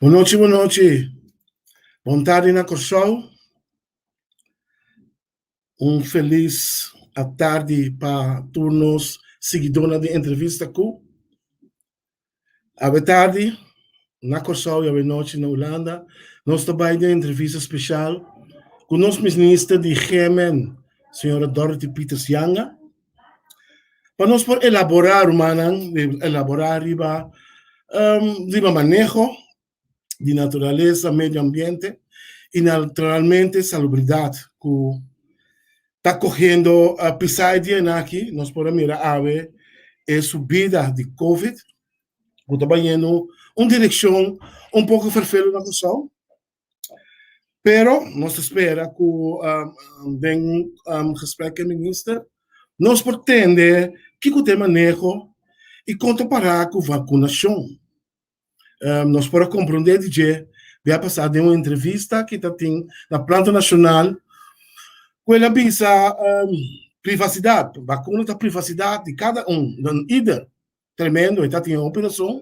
Bon nochi, bon nochi. Bon tardi na Kòrsou. Un felis atardi pa tur nos siguidónan di Entrevista Ku. Awe tardi na Kòrsou i awe nochi na Hulanda nos ta bai den entrevista spesial ku nos minister di GMN, señora Dorothy Pieters Janga, pa nos por elaborá rumannan, elaborá riba riba maneho di naturalesa, medio ambiente i naturalmente salubridat ku ta kohiendo pisá e dianan aki. Nos por a mira awe e subida di covid ku ta bayendo un direkshon un poko ferfelu na Kòrsou, pero nos ta spera ku den gesprek ku e minister nos por tende kiko ta e maneho i kon ta pará ku vakunashon. Nos por a komprondé di dje bia pasá den un entrevista ki ta tin na Planta Nashonal ku el a bisa privasidat, bakuna ta privasidat di kada un, dan ieder. Tremendo, e ta tin hopi rason.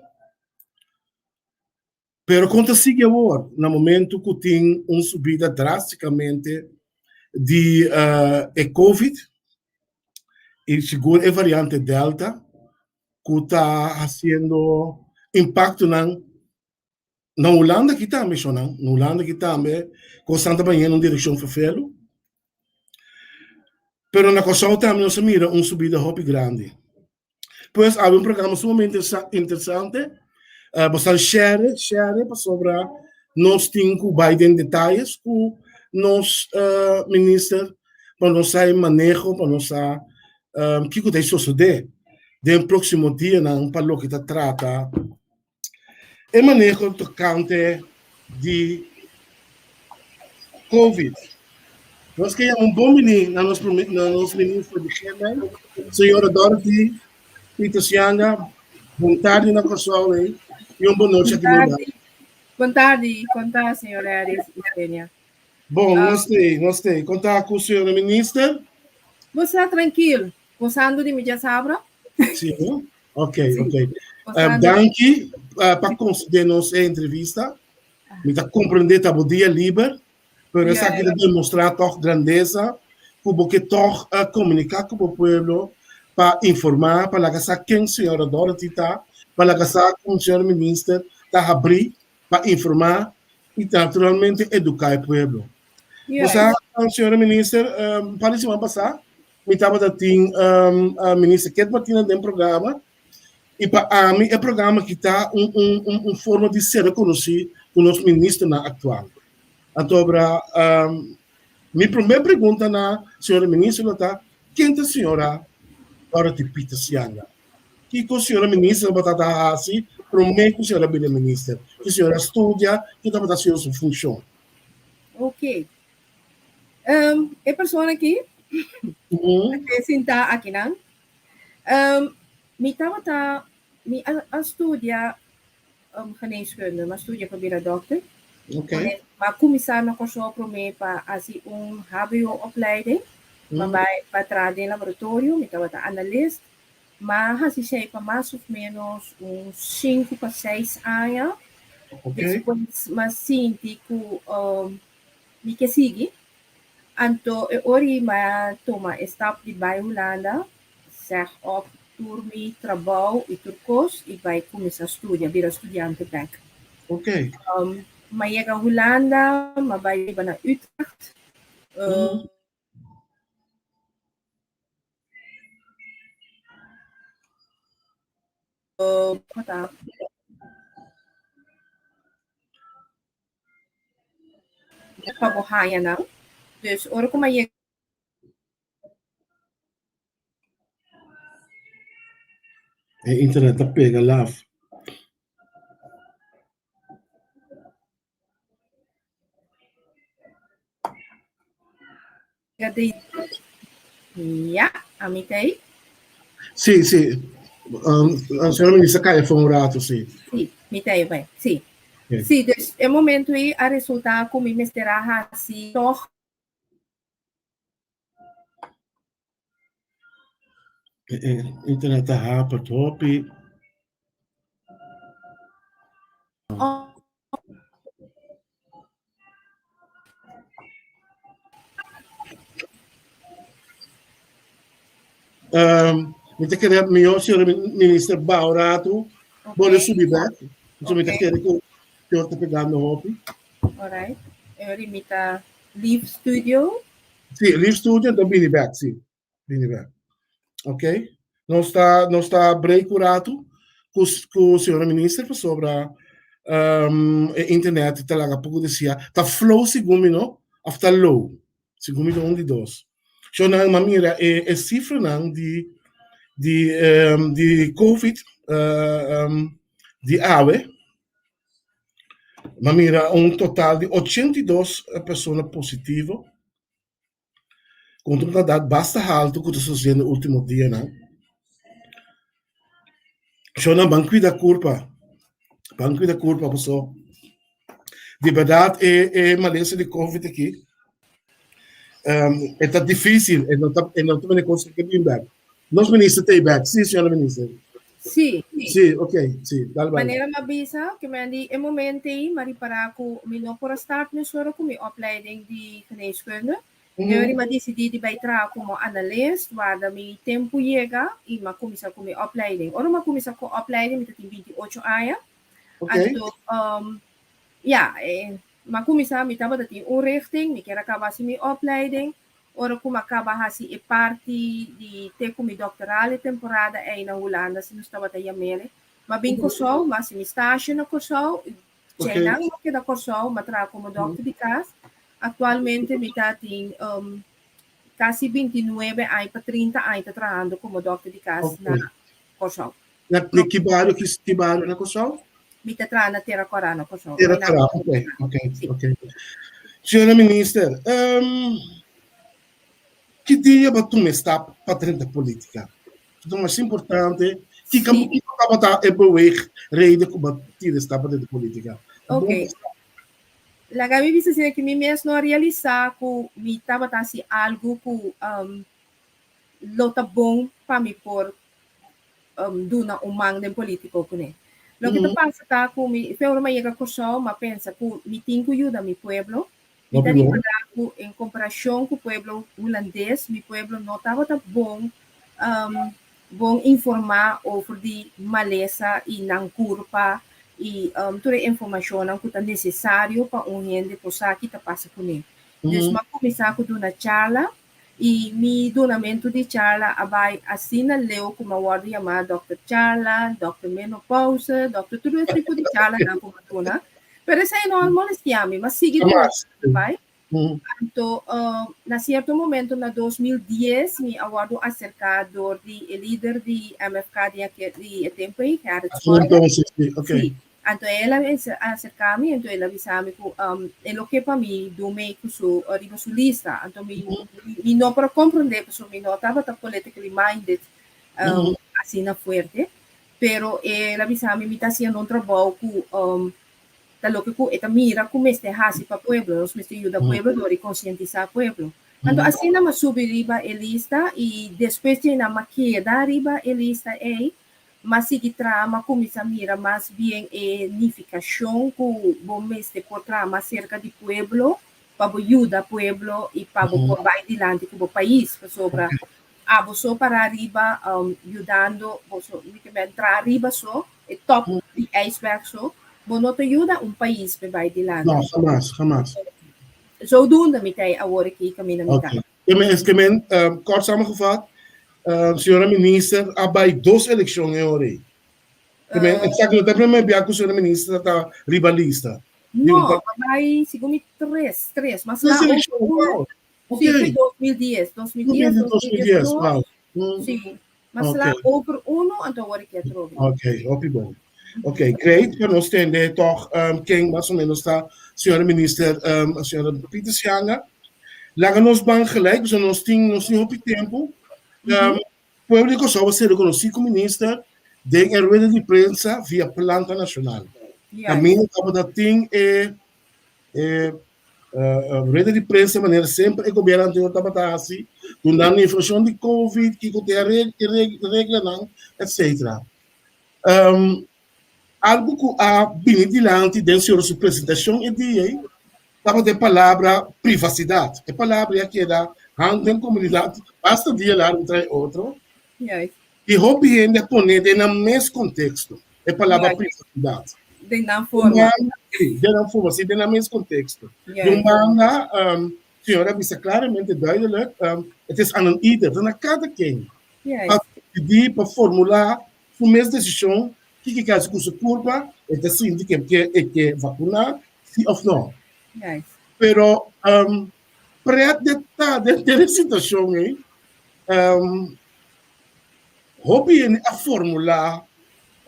Pero kon ta sigui awor na momento ku tin un subida drástikamente di e covid i sigur e variante delta ku ta hasiendo impaktonan na Hulanda aki tambe shonnan, na Hulanda aki tambe kosnan ta bayendo un direkshon ferfelu, pero na Kòrsou tambe nos a mira un subida hopi grandi. Pues awe un programa sumamente interesante, boso share, share pasobra nos tin ku bai den detayes ku nos minister pa nos sa e maneho, pa nos sa kiko ta sosodé den próksimo dianan pa loke ta trata e maneho tokante di Covid. Nos ke yama un bon bini na nos na nos minister di GMN, señora Dorothy Pieters Janga. Bon tardi na Kòrsou ei i un bon nochi aki na Hulanda. Bon tardi, kon ta señor Harris i Senia? Bon, nos ta ei, nos ta ei. Kon ta ku señora minister? Bo sta trankil, gosando di mi djasabra. Sí, no? Ok, ok. Danki pa konsedé nos e entrevista. Mi ta komprendé ta bo dia liber, pero esaki ta demostrá tòg grandesa ku bo ke tòg komuniká ku bo pueblo pa informá, pa laga sa ken señora Dorothy ta, pa laga sa kon señor minister ta habrí pa informá i naturalmente eduká e pueblo. Bo sa, señora minister, un par di siman pasá Mi tabata tin Minister Kate Martina den programa i pa ami e programa aki ta un un un forma di ser rekonosí ku nos ministernan aktual. Antobra mi promé pregunta na señora minister lo ta ken ta señora Dorothy Pieters Janga? Kiko señora minister tabata ta hasi promé ku señora bira minister? Ki señora studia? Ki tabata señora su funshon? Oké. Um, e persona aki, mm. que sinta aki nan, um, mi tabata, mi a, a studia um, geneeskunde, ma studia pa bira dokter. Okay. Ma kuminsá na Kòrsou promé pa hasi un HBO-opleiding, mm. ma bai pa traha den laboratorio, mi tabata analist, ma hasi esei pa mas of menos un sinku pa seis aña. Okay. Despues ma sinti ku um, Mi ke sigui. Anto e ora ei mi a tuma e stap di bai Hulanda, seg op tur mi trabou i tur kos i bai kuminsá studia, bira studiante bèk. Ok. Mi a yega Hulanda, mi a bai biba na Utrecht. Ta. Pa bo haña nan. Dus ora ku mi a yega. E internet ta pega laf. Ja, ami ta ei. Sí, sí. Um, señora minister kaya for un rato, sí. Sí, mi ta ei bai. Sí. Okay. Sí, dus e momento ei a resulta ku mi mester a hasi toch. E internet ta hapert hopi. Um, mi ta kere mihó señora minister baha un ratu, bolbe subi bek. Pasobra mi ta kere ku señor ta pegando hopi. Alright. E mi ta leave studio. Sí, leave studio enton bini bek, sí. Bini bek. Ok. Nos ta, nos ta break un ratu ku, ku señora minister pasobra um, e internet ta laga poko desia. Ta flow segun mi no, of ta low. Segun mi ta un di dos. Shownan, ma mira e, e sifranan di, di, um, di COVID uh, um, di awe. Ma mira un total di 82 persona positivo. Ku un kantidat basta haltu ku ta sosediendo e último dianan. Shownan ban kuida kurpa, ban kuida kurpa paso di bèrdat e e malesa di covid aki e ta difísil, e no ta e no ta mene kos ku ke bin bèk. Nos minister ta ei bèk, si señora minister? Sí. Sí, ok, sí, dal bai. Manera mi a bisa, ke mi a di e momento ei mi a ripará ku mi no por a start mesora ku mi opleiding di geneeskunde. E ora mi a disidí di bai traha komo analist, warda mi tempu yega i mi a kuminsá ku mi opleiding. Ora mi a kuminsá ku opleiding mi ta tin 28 aña. Anto, ya, mi a kuminsá, mi tabata tin un richting, mi kier a kaba hasi mi opleiding. Ora ku mi a kaba hasi e parti di te ku mi doktoral e temporada ei na Hulanda, si nos tabata yam'el, mi a bin Kòrsou, mi a hasi mi stasje na Kòrsou, djeinan mi a keda Kòrsou, mi a traha komo dòkter di kas. Aktualmente mi ta tin kasi 29 aña pa 30 aña ta trahando komo dòkter di kas na Kòrsou. Na ki bario, ki bario na Kòrsou? Mi ta traha na Tera Kòrá na Kòrsou. Tera Kòrá, ok, ok, ok. Señora Minister, ki dia bo a tuma e stap pa drenta politica? Ta mas importante, kiko kiko tabata e beweegreden ku bo a tira e stap pa drenta politica? Ok. Laga mi bisa asina ki mi mes no a realisá ku mi tabata hasi algu ku lo ta bon pa mi por duna un man den politico kuné. Loke ta pasa ta ku mi fe ora mi a yega Kòrsou mi a pensa ku mi tin ku yuda mi pueblo. Mi ta ripará ku en komparashon ku pueblo hulandes mi pueblo no tabata bon bon informá over di malesa i nan kurpa i tur e informashonnan ku ta nesesario pa un hende por sa ki ta pasa kuné. Dus mi a kuminsá ku duna charla I mi dunamentu di charla a bai asina leu ku mi a wòrdu yamá Dòkter Charla, Dòkter Menopausa, Dòkter tur e tipo di charlanan ku mi a duna. Pero esei no a molestiá mi, mi a sigui duna charla bai. Anto na sierto momento na 2010 mi a wòrdu aserká dor di e lider di MFK di ake di e tempu ei, Gerrit Schotte. Sí. Anto el a acerca mi, anto el a bisa mi cu e lo ke pa mi do mee cu su riba su lista. Anto mi mi no por a comprende pasobra mi no tabata politically minded asina fuerte. Pero el a bisa mi, mi ta haciendo un trabou cu ta loke cu e ta mira cu mester haci pa pueblo. Nos mester yuda pueblo dor di concientisa pueblo. Anto asina mi a subi riba e lista y despues dje nan mi a keda riba e lista ey. M'a sigui traha, m'a kuminsá mira mas bien e nifikashon ku bo mester por traha mas serka di pueblo pa bo yuda pueblo i pa bo por bai dilanti ku bo pais. Pasobra abo so para riba yudando boso, mi ke men traha riba so, e top di ijsberg so, bo no ta yuda un pais pa e bai dilanti. No, hamas, hamas. Zodoende mi ta ei awor aki kaminda mi ta. Es ke men, kort samengevat, señora minister a bai dos elekshon e ora ei. Ke men, eksakto, no ta e promé bia ku señora minister ta riba lista. No, a bai segun mi tres, tres, mas Tres elekshon, wow. Sí, fue 2010, 2010, 2010, wow. Sí, mas la over uno, anto awor e ke atrobe. Ok, hopi bon. Ok, great, pa nos tende toch ken mas o menos ta señora minister, señora Pietersz Janga. Laga nos ban gelijk, pasobra nos tin, nos tin hopi tempu. Pueblo di Kòrsou a ser rekonosí ku minister den e rueda di prensa via Planta Nashonal. Kaminda tabata tin e e. Rueda di prensa manera semper e gobierno anterior tabata hasi, dunando informacion di Covid, kiko ta e reglanan, etc. Algo ku a bini dilanti den señor su presentacion e dia ei tabata e palabra privacidad. E palabra ei a keda hang den comunidad basta dia largo trae otro. I hopi hende a pone den nan mes konteksto e palabra privasidat. Den nan forma. Sí, den nan forma, sí, den nan mes konteksto. Di un banda, señor a bisa klaramente, duidelijk, het is aan een ieder, ta na kada ken pa disidí, pa formulá su mes desishon kiko e ke hasi ku su kurpa, e ta sinti ke e ke vakuná, sí òf nò. Pero pret de ta den e situashon ei, Hopi hende a formulá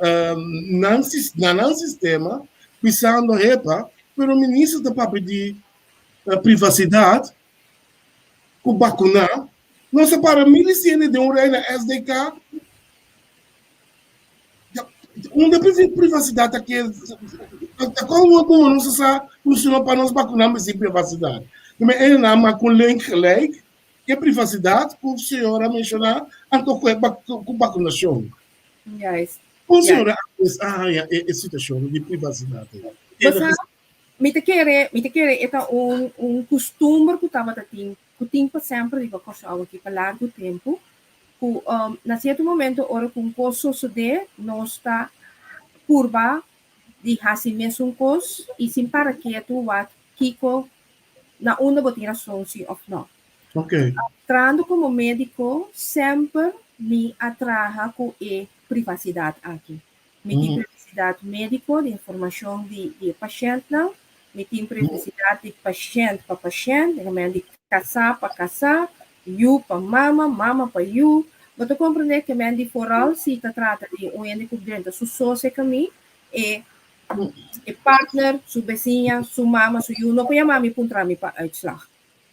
nan na nan sistema bisando hepa, pero minister ta papia di privasidat ku bakuná. Nos a para miles di hende den un rei na SDK. Unda privasidat ta keda? Ta kon bo nos a sa ku si no pa nos bakuná mester privasidat? E nan a ku link gelijk. E privasidat ku señor a menshoná anto ku e ku bakunashon. Juist. Kon señor a a haña e situashon di privasidat ei? Bo sa, mi ta kere, mi ta kere e ta un un kustumber ku tabata tin, ku tin pa semper riba Kòrsou aki pa largu tempu, ku na sierto momento ora ku un kos sosodé nos ta purba di hasi mesun kos i sin para ketu wak kiko na unda bo tin rason si of no. Trahando komo médiko semper mi a traha ku e privasidat aki. Mi tin privasidat médiko di informashon di e pashèntnan, mi tin privasidat di pashènt pa pashènt, di kasá pa kasá, yu pa mama, mama pa yu. Bo ta komprendé ke men di foral si ta trata di un hende ku drenta su sosia kami, e e partner, su besiña, su mama, su yu, no por yama mi puntra mi pa uitslag.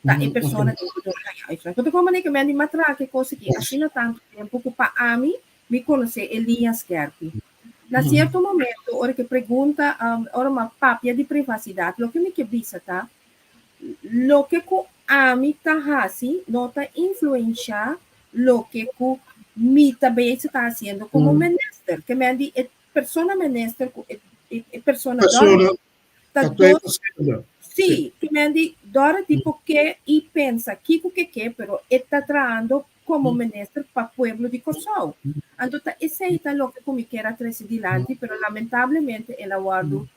Ta e persona tin ku duna haña uitslag. Bo ta komprendé ke men di matraka e kos aki asina tantu tempu ku pa ami mi konosé e liña skerpi. Na sierto momento ora ke pregunta, ora mi a papia di privasidat, loke mi ke bisa ta, Loke ku ami ta hasi no ta influenshá loke ku mi ta bezig ta hasiendo komo minister. Ke men di e persona minister ku e e persona dòrta ta dos. Sí, ke men di dòrta tipo ke i pensa kiko ke ke, pero e ta trahando komo minister pa pueblo di Kòrsou. Anto ta esei ta loke ku mi kier a trese dilanti, pero lamentablemente el a wòrdu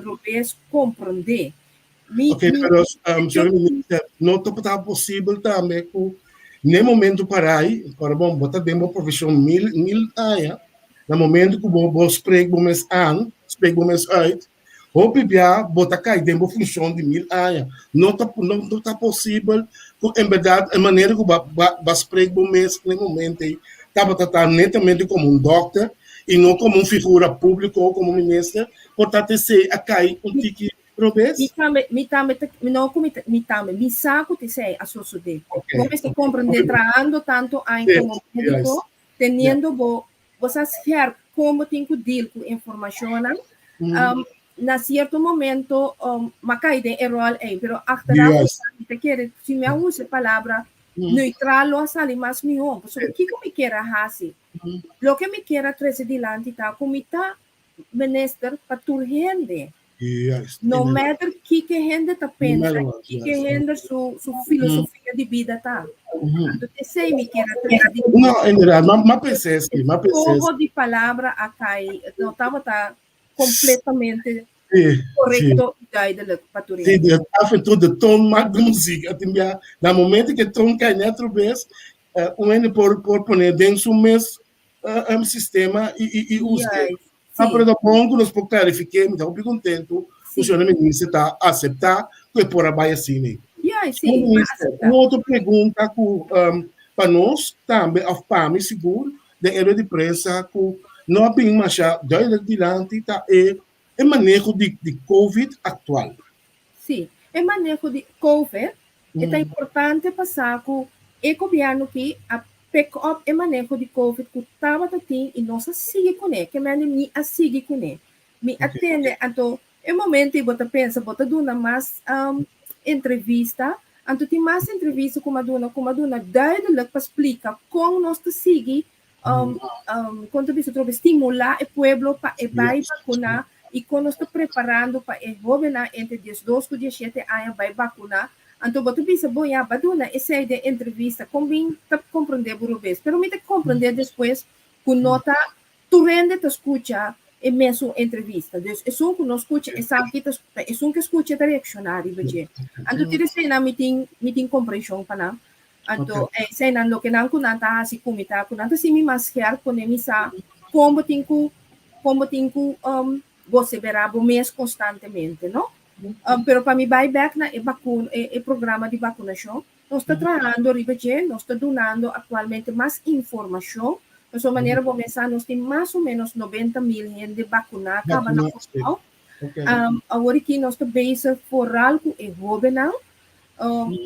robes komprondé. Mi, Ok, mi, pero señora minister, no ta posibel tambe ku n'e momento parai, para bon, bo ta den bo profeshon mil mil aña, na momento ku bo bo spreek bo mes aan, spreek bo mes uit, hopi bia bo ta kai den bo funshon di mil aña. No ta no no ta posibel ku en bèrdat e manera ku bo a bo a spreek bo mes n'e momento ei tabata ta netamente komo un dòkter i no komo un figura públiko, komo minister, por ta esei a kai un tiki robes? Mi tambe, mi tambe ta, no ku mi ta, mi tambe, mi sa ku t'esei a sosodé. Bo mester komprendé trahando tantu aña komo médiko, teniendo bo, bo sa scherp kon bo tin ku deal ku informashonnan. Na sierto momento m'a kai den e ròl ei, pero achteraf mi ta kere, si mi a usa e palabra neutral lo a sali mas mihó. Pasobra kiko mi kier a hasi? Loke mi kier a trese dilanti ta ku mi ta minister pa tur hende. No matter kiko hende ta pensa, kiko hende su su filosofia di bida ta. Anto esei mi kier a trese di No, inderdaad, m'a pens'é si, m'a pens'é si. Juego di palabra a kai, no tabata completamente correcto y duidelijk pa tur hende. Sí, af en toe de toon maakt de muziek. A tin bia, na momento ku e toon kai net robes, un hende por por pone den su mes sistema i i i usa. Ah, pero ta bon ku nos por klarifiké, mi ta hopi kontentu ku señora minister ta aseptá ku e por a bai asina ei. Señora minister, un otro pregunta ku pa nos tambe òf pa mi sigur den e rueda di prensa ku no a bin masha duidelijk dilanti ta e e maneho di di covid aktual. Sí, e maneho di covid E ta importante pa sa ku e gobièrnu ki a pick up e maneho di covid ku tabata tin i nos a sigui kuné, ke mende mi a sigui kuné. Mi a tende, anto e momento ei bo ta pensa bo ta duna mas. entrevista, anto tin mas entrevista ku mi a duna, ku mi a duna duidelijk pa splika kon nos ta sigui kon ta bisa atrobe stimulá e pueblo pa e bai bakuná i kon nos ta preparando pa e hóbennan entre diesdos ku diesshete aña bai bakuná. Anto bo ta bisa, bon ya, bo a duna esei den entrevista, kon bin ta komprondé bo robes? Pero mi ta komprondé despues ku no ta tur hende ta skucha e mesun entrevista. Dus esun ku no skucha esaki ta esun ke skucha ta reakshoná riba dje. Anto tur eseinan mi tin mi tin komprenshon pa nan. Anto eseinan loke nan ku nan ta hasi ku mi ta ku nan ta sinti mas skerp pone mi sa kon bo tin ku kon bo tin ku goseberá bo mes konstantemente no. Pero pa mi bai bèk na e bakuna e programa di bakunashon nos ta trahando riba dje nos ta dunando aktualmente mas informashon pasobra manera bo mes sa nos tin mas o ménos 90.000 hende bakuná kaba na Kòrsou. Awor aki nos ta bezig foral ku e hóbennan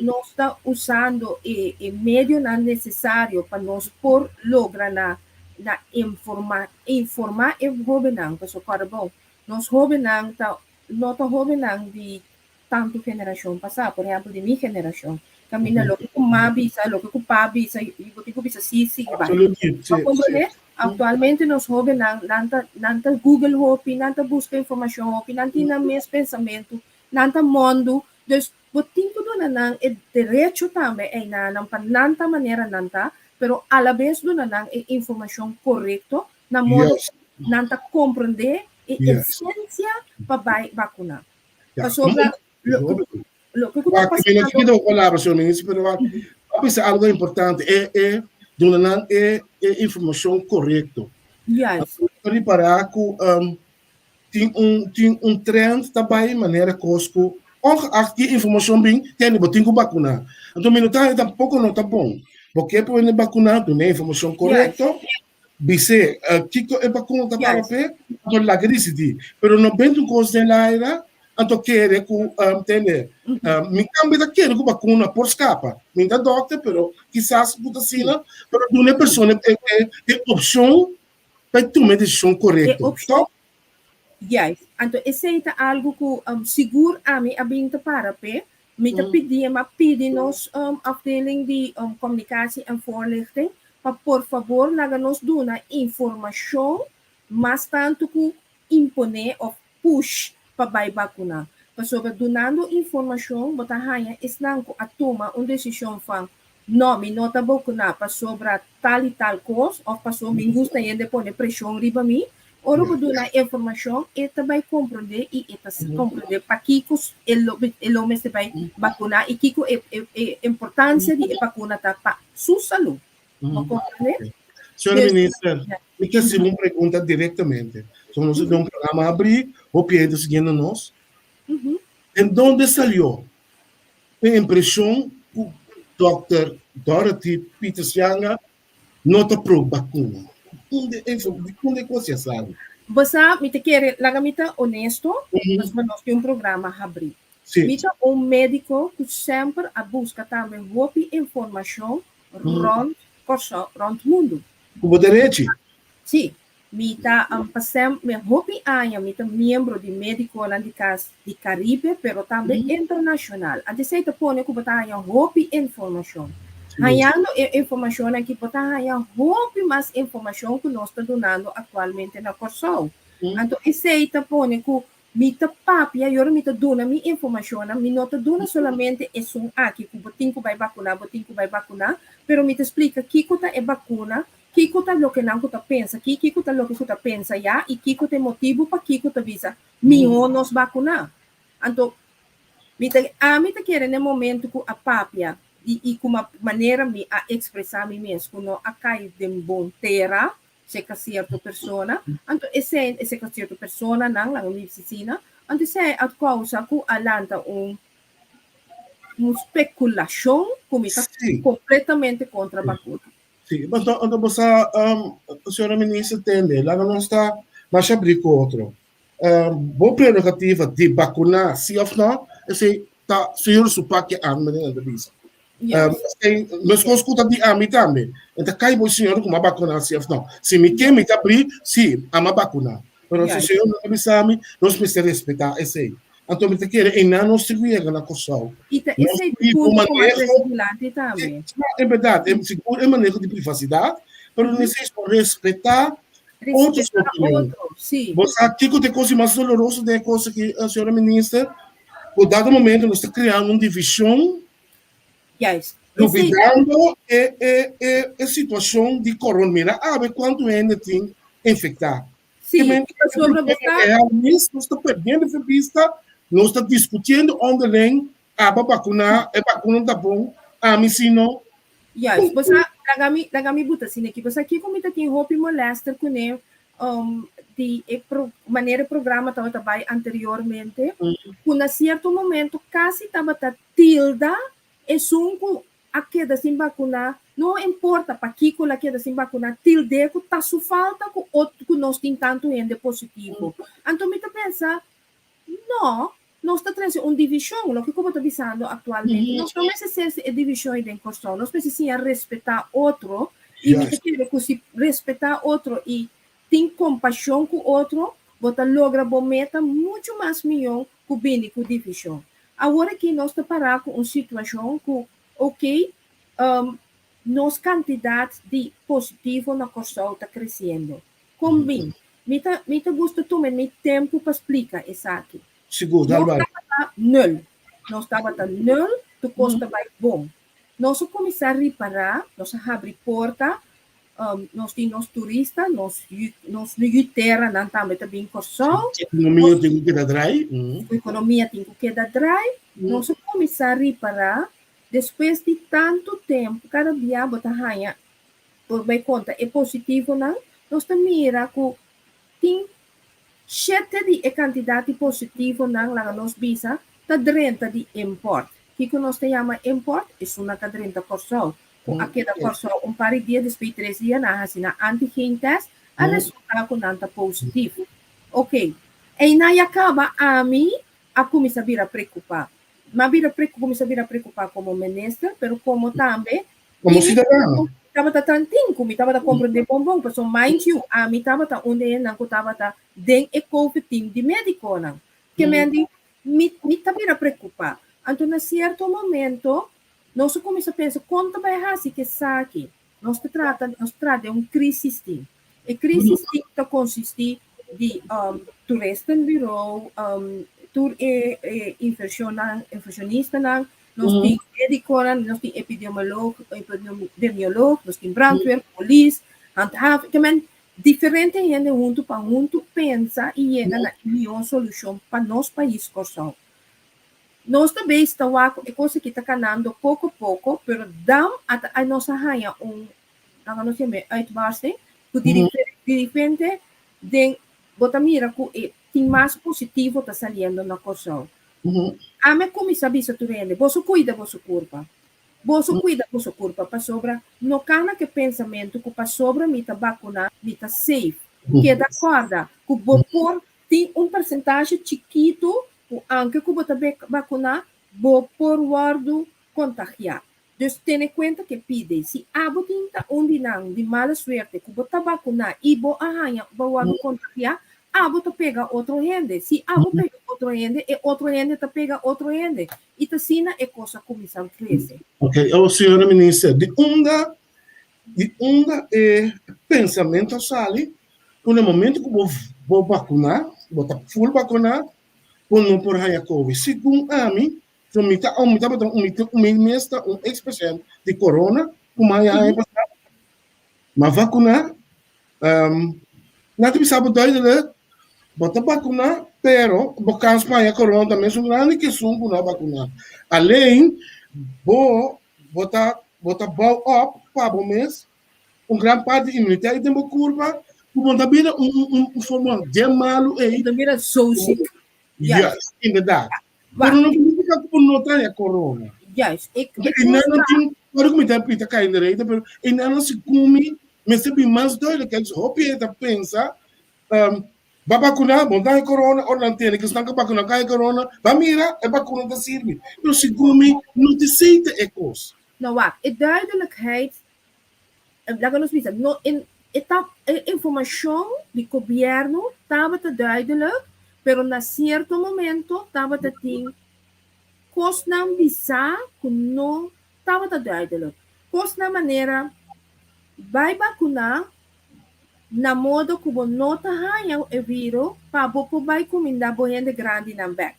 Nos ta usando e e medionan necesario pa nos por logra na na informa informa e hobennan pasobra kòrda bon nos hobennan ta no ta hobennan di tantu generacion pasá por ehempel di mi generacion kaminda loke ku ma bisa loke ku pa bisa i bo tin ku bisa si si i bai. Bo a komprende? Aktualmente nos hobennan nan ta nan ta google hopi nan ta buska informacion hopi nan tin nan mes pensamentu Nan ta mondu, dus bo tin ku duna nan e derecho tambe einanan pa nan ta manera nan ta, pero alabes duna nan e informashon korekto na modo ku nan ta komprendé e esensia pa bai bakuná. Pasobra loke ku ta pasando. Mi no kita bo palabra, señor minister, pero a bisa algo importante, e duna nan e informashon korekto. Juist. Ta ripará ku Tin un tin un trend ta bai manera kos ku ongeacht ki informashon bin tende bo tin ku bakuná. Anto mi no ta haña tampoko no ta bon. Bo ke por hende bakuná duna e informashon korekto, bis'é kiko e bakuna ta para p'e, anto laga disidí. Pero no benta un kos den laira anto kere ku tende mi tambe ta kere ku bakuna por skapa. Mi no ta dòkter pero kisas ku ta asina, pero duna e persona e opshon Pa e tuma e desishon E korekto. opshon, Tòg? Juist. Anto esei ta algu ku sigur ami a bin ta para p'e. Mi ta pidi, mi a pidi nos afdeling di Communicatie en Voorlichting pa por fabor laga nos duna informashon mas tantu ku imponé òf push pa bai bakuná. Pasobra dunando informashon bo ta haña esnan ku a tuma un desishon van no mi no ta bakuná pasobra tal i tal kos òf pasobra mi gusta hende pone preshon riba mi. Ora bo duna informashon e ta bai komprondé i e ta komprondé pakiko e lo e lo mester bai bakuná i kiko e e importansia di e bakuna ta pa su salú. Bo komprendé? Señora Minister, mi ke hasi bo un pregunta direktamente. So nos ta den un programa abrí, hopi hende ta siguiendo nos. Den donde salió e impreshon ku Dòkter Dorothy Pieters Janga no ta pro bakuna? Unda e di unda e kos ya sali? Bo sa, mi ta kere laga mi ta honesto, pasobra nos tin un programa habrí. Mi ta un médiko ku semper a buska tambe hopi informashon rònt Kòrsou, rònt mundu. Ku bo derechi. Sí. Mi ta pasem mi hopi aña mi ta miembro di médikonan di kas di Karibe pero tambe internashonal. Anto esei ta pone ku bo ta haña hopi informashon. Hañando e informashonnan aki bo ta haña hopi mas informashon ku nos ta dunando aktualmente na Kòrsou. Anto esei ta pone ku Mi ta papia y ora mi ta duna mi informacionnan, mi no ta duna solamente esun aki cu bo tin cu bay vacuna, bo tin cu bay vacuna, pero mi ta splica kico ta e vacuna, kico ta loke nan cu ta pensa aki, kico ta loke cu ta pensa ya y kico ta e motibo pakico ta bisa miho nos vacuna. Anto, mi ta, ami ta kere na e momento cu a papia di y cu manera mi a expresa mi mes cu no a cay den bon tera, Serka sierto persona, anto esei, serka sierto personanan laga mi bisa asina, anto esei a kousa ku a lanta un un spekulashon ku mi ta kompletamente kontra bakuna. Sí, anto, anto bo sa, señora minister, tende, laga nos ta masha abrí ku otro. Bo prerogativa di bakuná sí òf nò, esei ta señor su papia ami manera nan ta bisa. Esei meskos ku ta di ami tambe. E ta kai bo señor ku mi a bakuná sí òf nò. Si mi ke mi ta abrí, sí, ami a bakuná. Pero si señor no ta bisa mi, nos mester respetá esei. Anto mi ta kere einan nos tin ku yega na Kòrsou. I ta esei Nos punto tin ku a trese maneho, dilanti tambe. En bèrdat, sigur e maneho di privasidat, pero mester respetá otro su Respetá opinion. otro, sí. Bo sa kiko ta e kos mas doloroso den e kos aki, señora minister? Ku dado momento nos ta kreando un divishon, Juist. Esei lubidando e e e e situashon di korona. Mira awe kuantu hende tin infektá. Sí, Kemen, e pasobra bo problema sa, real mes, nos ta perdiendo e vista, nos ta diskutiendo onderling, aba bakuná, e bakuna ta bon, ami si no. Juist, bo sa, laga mi, laga mi buta asina aki, bo sa kiko mi ta tin hopi molester kuné, di e pro, manera e programa tabata bai anteriormente, ku na sierto momento kasi tabata tilda esun ku a keda sin bakuná, no importa pakiko el a keda sin bakuná, tild'é ku ta su falta ku ot ku nos tin tantu hende positivo. Anto mi ta pensa, no, nos ta trese un divishon, loke ku bo ta bisando aktualmente. Nos no mester sese e divishon ei den Kòrsou, nos mester siña respetá otro i mi ta kere ku si respetá otro i tin kompashon ku otro, bo ta logra bo meta muchu mas mihó ku bini ku divishon. Awor aki nos ta pará ku un situashon ku, oke, nos kantidat di positivo na Kòrsou ta kresiendo. Kon bin? Mi ta mi ta gusta tuma mi tempu pa splika esaki. Sigur, dal Nos bai. tabata nul. Nos tabata nul, tur kos ta bai bon. Nos a kuminsá ripará, nos a habri porta, nos tin nos turista, nos yu nos yu teranan tambe ta bin Kòrsou. Ekonomia tin ku keda drai. Ekonomia tin ku keda drai. Nos a kuminsá ripará despues di tantu tempu, kada bia bo ta haña, bo bai konta e positivonan, nos ta mira ku tin shete di e kantidat di positivonan, laga nos bisa, ta drenta di import. Kiko nos ta yama import? Esunnan ta drenta Kòrsou. Ku a keda Kòrsou un par di dia, despues di tres dia nan a hasi nan antigen test, a resultá ku nan ta positivo. Oke, einan ya kaba ami a kuminsá bira preokupá. Mi a bira kuminsá bira preokupá komo minister, pero komo tambe Komo siudadano. Tabata tantin ku mi tabata komprendé bon bon, pasobra mind you, ami tabata un di hendenan ku tabata den e covid team di médikonan. Ke men di, mi mi ta bira preokupá. Anto na sierto momento nos a kuminsá pensa kon ta bai hasi ku esaki. Nos ta trata nos ta trata den un krisis team. E krisis team ta konsistí di toeristenbureau, tur e e invershonnan invershonistanan, Nos tin médikonan, nos tin epidemiolog, epidemiolog, nos tin brandweer, polis, handhaven, ke men diferente hende huntu pa huntu pensa i yega na e mihó solushon pa nos pais Kòrsou. Nos ta beis ta wak ku e kos aki ta kanando poko poko, pero dam ata ai nos a haña un, laga nos yam'é uitbarsting, ku di diripente den bo ta mira ku e tin mas positivo ta saliendo na Kòrsou. Ami a kuminsá bisa tur hende, Boso kuida boso kurpa. Boso kuida boso kurpa, pasobra no kana ku e pensamentu ku pasobra mi ta bakuná, mi ta safe. Keda kòrda ku bo por tin un persentahe chikitu ku anke ku bo ta bakuná, bo por wòrdu kontagiá. Dus tene kuenta ku e pide, si abo tin ta un di nan di mala suerte ku bo ta bakuná i bo a haña bo a wòrdu kontagiá, abo ta pega otro hende. Si abo pega otro hende, e otro hende ta pega otro hende. I ta asina e kos a kuminsá krese. Ok, oh señora minister, di unda di unda e pensamentu a sali ku na momento ku bo bo bakuná, bo ta full bakuná, bo no por haña covid? Segun ami, So mi ta mi tabata un mi mi mes ta un ex patiënt di corona ku maya aña pasá. Ma vakuná, um, nan ta bisa bo duidelijk, bo ta vakuná, pero bo kans pa haña corona ta mesun grandi ke esun ku no a vakuná. Alleen bo bo ta bo ta bou op pa bo mes un gran parti di immuniteit den bo kurpa ku bo ta bira un un un forma dje malu ei. Bo ta bira zo ziek. Juist, inderdaad. Pero no significa ku bo no trae corona. Juist. Ik, ik E nan no tin, sorry ku mi ta mi ta kai in de rede, pero e nan no si kumi mester bin mas duidelijkheid. Dus hopi hende ta pensa, um, ba bakuna, bo no trae corona, ora nan tende ku esnan ku bakuna kae corona, ba mira, e bakuna ta sirbi. Pero segun mi, no ta esei ta e kos. No, wak, e duidelijkheid, laga nos bisa, no, e, e ta, e informashon di gobièrnu tabata duidelijk. Pero na sierto momento tabata tin kosnan bisá ku no tabata duidelijk. Kosnan manera bai bakuná na modo ku bo no ta haña e viro pa bo por bai kumindá bo hende grandinan bèk.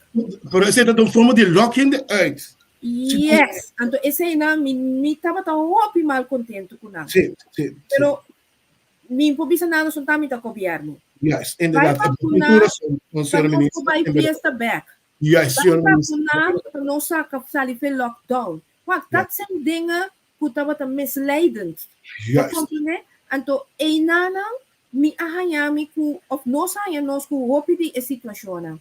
Pero esei ta un forma di lòk hende uit. Yes, anto eseinan mi mi tabata hopi mal kontentu ku nan. Sí, sí, sí. Pero mi por bisa nan son ta mi ta gobièrnu. Juist, Bai inderdaad. E vakuná tin razon, pa señora nos por minister. bai Inderdaad. fiesta bèk. Juist, Bai señora minister. vakuná pa nos saka sali fe lockdown. Wak, Ja. dat zijn dingen ku tabata misleidend. Bo Juist. komprendé? Anto einanan mi a haña mi ku, òf nos a haña nos ku hopi di e situashonnan.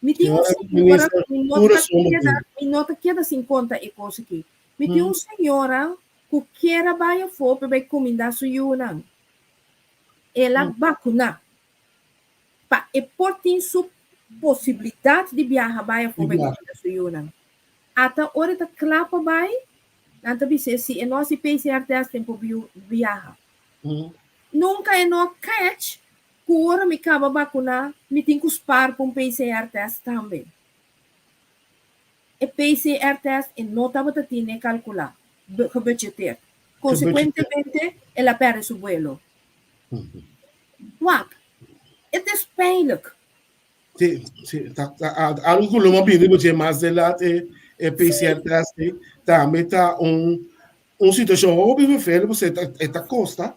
Mi tin un Señora señora minister, ku mi no tur ta razon bo keda, tin. mi no ta keda sin konta e kos aki. Mi tin un señora ku kier a bai afó pa bai kumindá su yunan. El a bakuná pa e por tin su posibilidat di biaha bai afó bai kumindá su yunan. Ata ora e ta kla pa bai, nan ta bis'é si e no hasi PCR test e por biaha. Nunka e no a catch ku ora mi kaba bakuná mi tin ku spar pa un PCR test tambe. E PCR test e no tabata tine kalkulá, gebudgeteerd. Konsekuentemente el a pèrdè su buelo. Wak, het is pijnlijk. Sí, sí, ta, ta, algo ku lo bini bo dje mas delat e, e PCR test ei, tambe ta un, un situashon hopi vervelend, pasobra e ta, e ta kosta.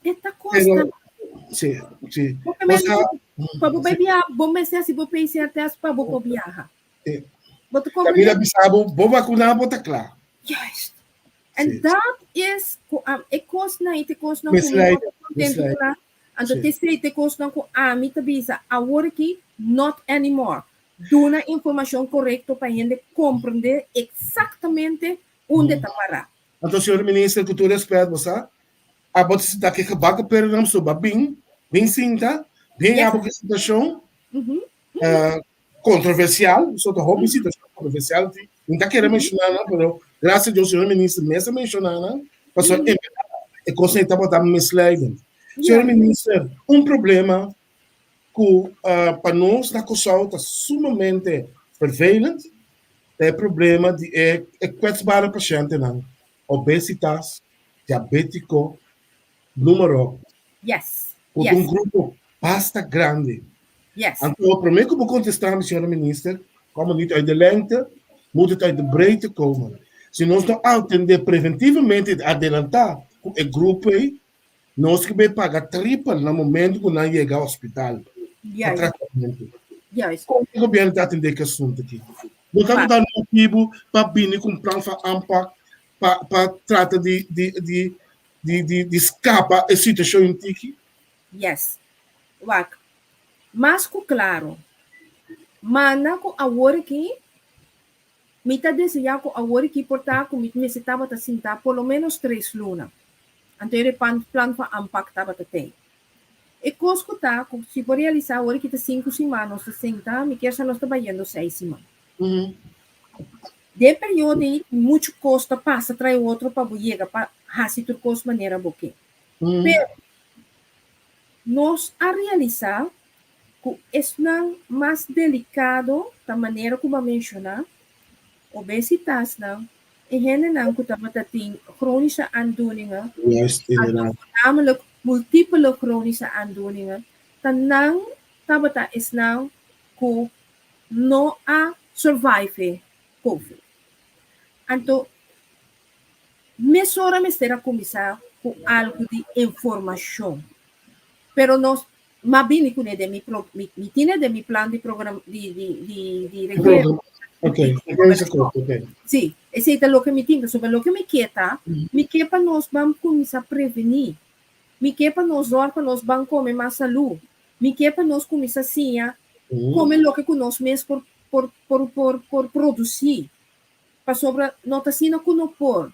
E ta kosta. Pero, sí, sí. Porque Osea, pa bo bai biaha, bo mester hasi bo PCR test pa bo por biaha. Sí. Bo ta Camila comprende? bisa bo, bo vacuna bo ta kla. Juist. En Sí. dat is ku am e kosnan i te kosnan ku mi no Misleid, ta kontentu misleid. ku nan. Anto Sí. te esei te kosnan ku ami ta bisa awor aki not anymore. Duna informashon korekto pa hende komprende eksaktamente unda ta pará. Anto señor minister ku tur respet bo sa abo ta sinta ke gebakken perenam so ba bin bin sinta bin Yes. abo ke situashon Mhm. Kontroversial, so ta hopi situashon kontroversial ti mi ta kere menshoná nan, pero gracias a Dios señor minister mes a menshoná nan, pasobra en berdad e kos ei tabata misleidend. Señor minister, un problema ku pa nos na Kòrsou ta sumamente vervelend ta e problema di e kwetsbare pashentenan, obesitas, diabetiko, numero. Ku ta un grupo basta grandi. Anto, promé ku bo kontestá mi, señora minister, komo niet uit de lengte, moet het uit de breedte komen. Si nos no atendé preventivamente i adelantá ku e grupo ei, nos ke bai paga tripel na momento ku nan yega hospital pa tratamentu. Kon e gobièrnu ta atendé ku e asuntu aki? No ta duna motibu pa bini ku un plan van aanpak pa pa trata di di di di di di skapa e situashon intiki? Yes. Wak, mas ku klaro. Manda ku awor aki, mi ta deseá ku awor aki por ta ku mi mester tabata sintá por lo ménos tres luna. Anto e plan van aanpak tabata tei. E kos ku ta ku si bo realisá awor aki ta sinku siman nos ta sintá, mi kier sa nos ta bayendo seis siman. Den periodo ei muchu kos ta pasa trai otro pa bo yega pa hasi tur kos manera bo ke. Pero nos a realisá ku esnan mas delikado ta manera ku bo a menshoná, obesitasnan, e hendenan ku tabata tin chronische aandoeningen, Juist, inderdaad. voornamelijk multiple chronische aandoeningen, ta nan tabata esnan ku no a survive Covid. Anto mesora mester a kuminsá ku algu di informashon. Pero nos m'a bini kuné den mi pro mi mi tine den mi plan di program di di di di regering. Ok, regeringsakkoord, ok. Sí, esei ta loke mi tin, pasobra loke mi ke ta, mi ke pa nos ban kuminsá prevení. Mi ke pa nos zòrg pa nos ban kome mas salú. Mi ke pa nos kuminsá siña kome loke ku nos mes por por por por por produsí. Pasobra no ta asina ku no por.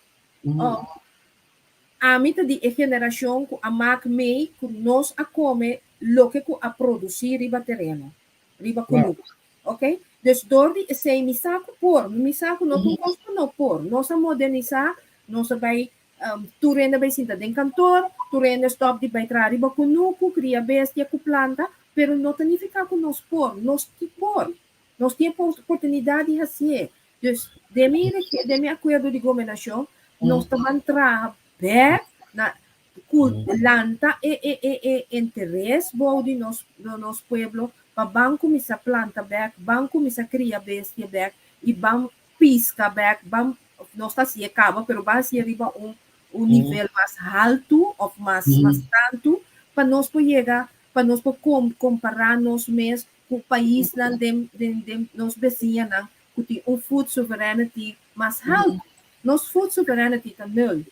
Ami ta di e generashon ku a mak mei ku nos a kome loke ku a produsí riba tereno, riba kunuku. Ok? Dus dor di esei mi sa ku por, mi sa ku no ta un kos ku no por. Nos a modernisá, nos a bai Tur hende bai sinta den kantor, tur hende stòp di bai traha riba kunuku, kria bestia ku planta. Pero no ta nifiká ku nos por. Nos tin por. Nos tin e oportunidat di hasié. Dus, den mi, den mi akuerdo di gobernashon, nos ta ban traha bèk na ku lanta e e e e interes bou di nos nos pueblo pa ban kuminsá planta bèk, ban kuminsá kria bestia bèk i ban piska bèk, ban nos ta hasié kaba pero ban hasié riba un un nivel mas haltu òf mas mas tantu pa nos por yega pa nos por kompará nos mes ku paisnan den den den nos besiñanan ku tin un food sovereignty mas haltu. Nos food sovereignty ta nul.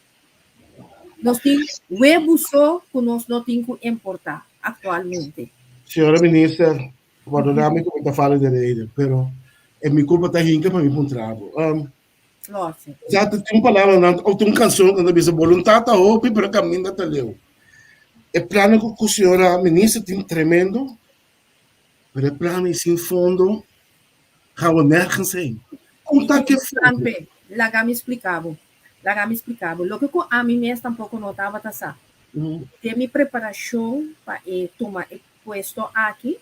Nos tin webu so ku nos no tin ku importá aktualmente. Señora Minister, pordona mi ku mi ta fala di rede, pero e mi kulpa ta hinka pa mi puntra bo. Lòse. Sa tin un palabra nan òf tin un kanshon ku nan ta bisa boluntat ta hopi pero kaminda ta leu. E plannan ku señora Minister tin tremendo, pero e plan ei sin fondo gaan we nergens heen. Kon ta ke fondo? Laga mi splika bo. Laga mi splika bo. Loke ku ami mes tampoko no tabata sa. Den mi preparashon pa e tuma e puesto aki,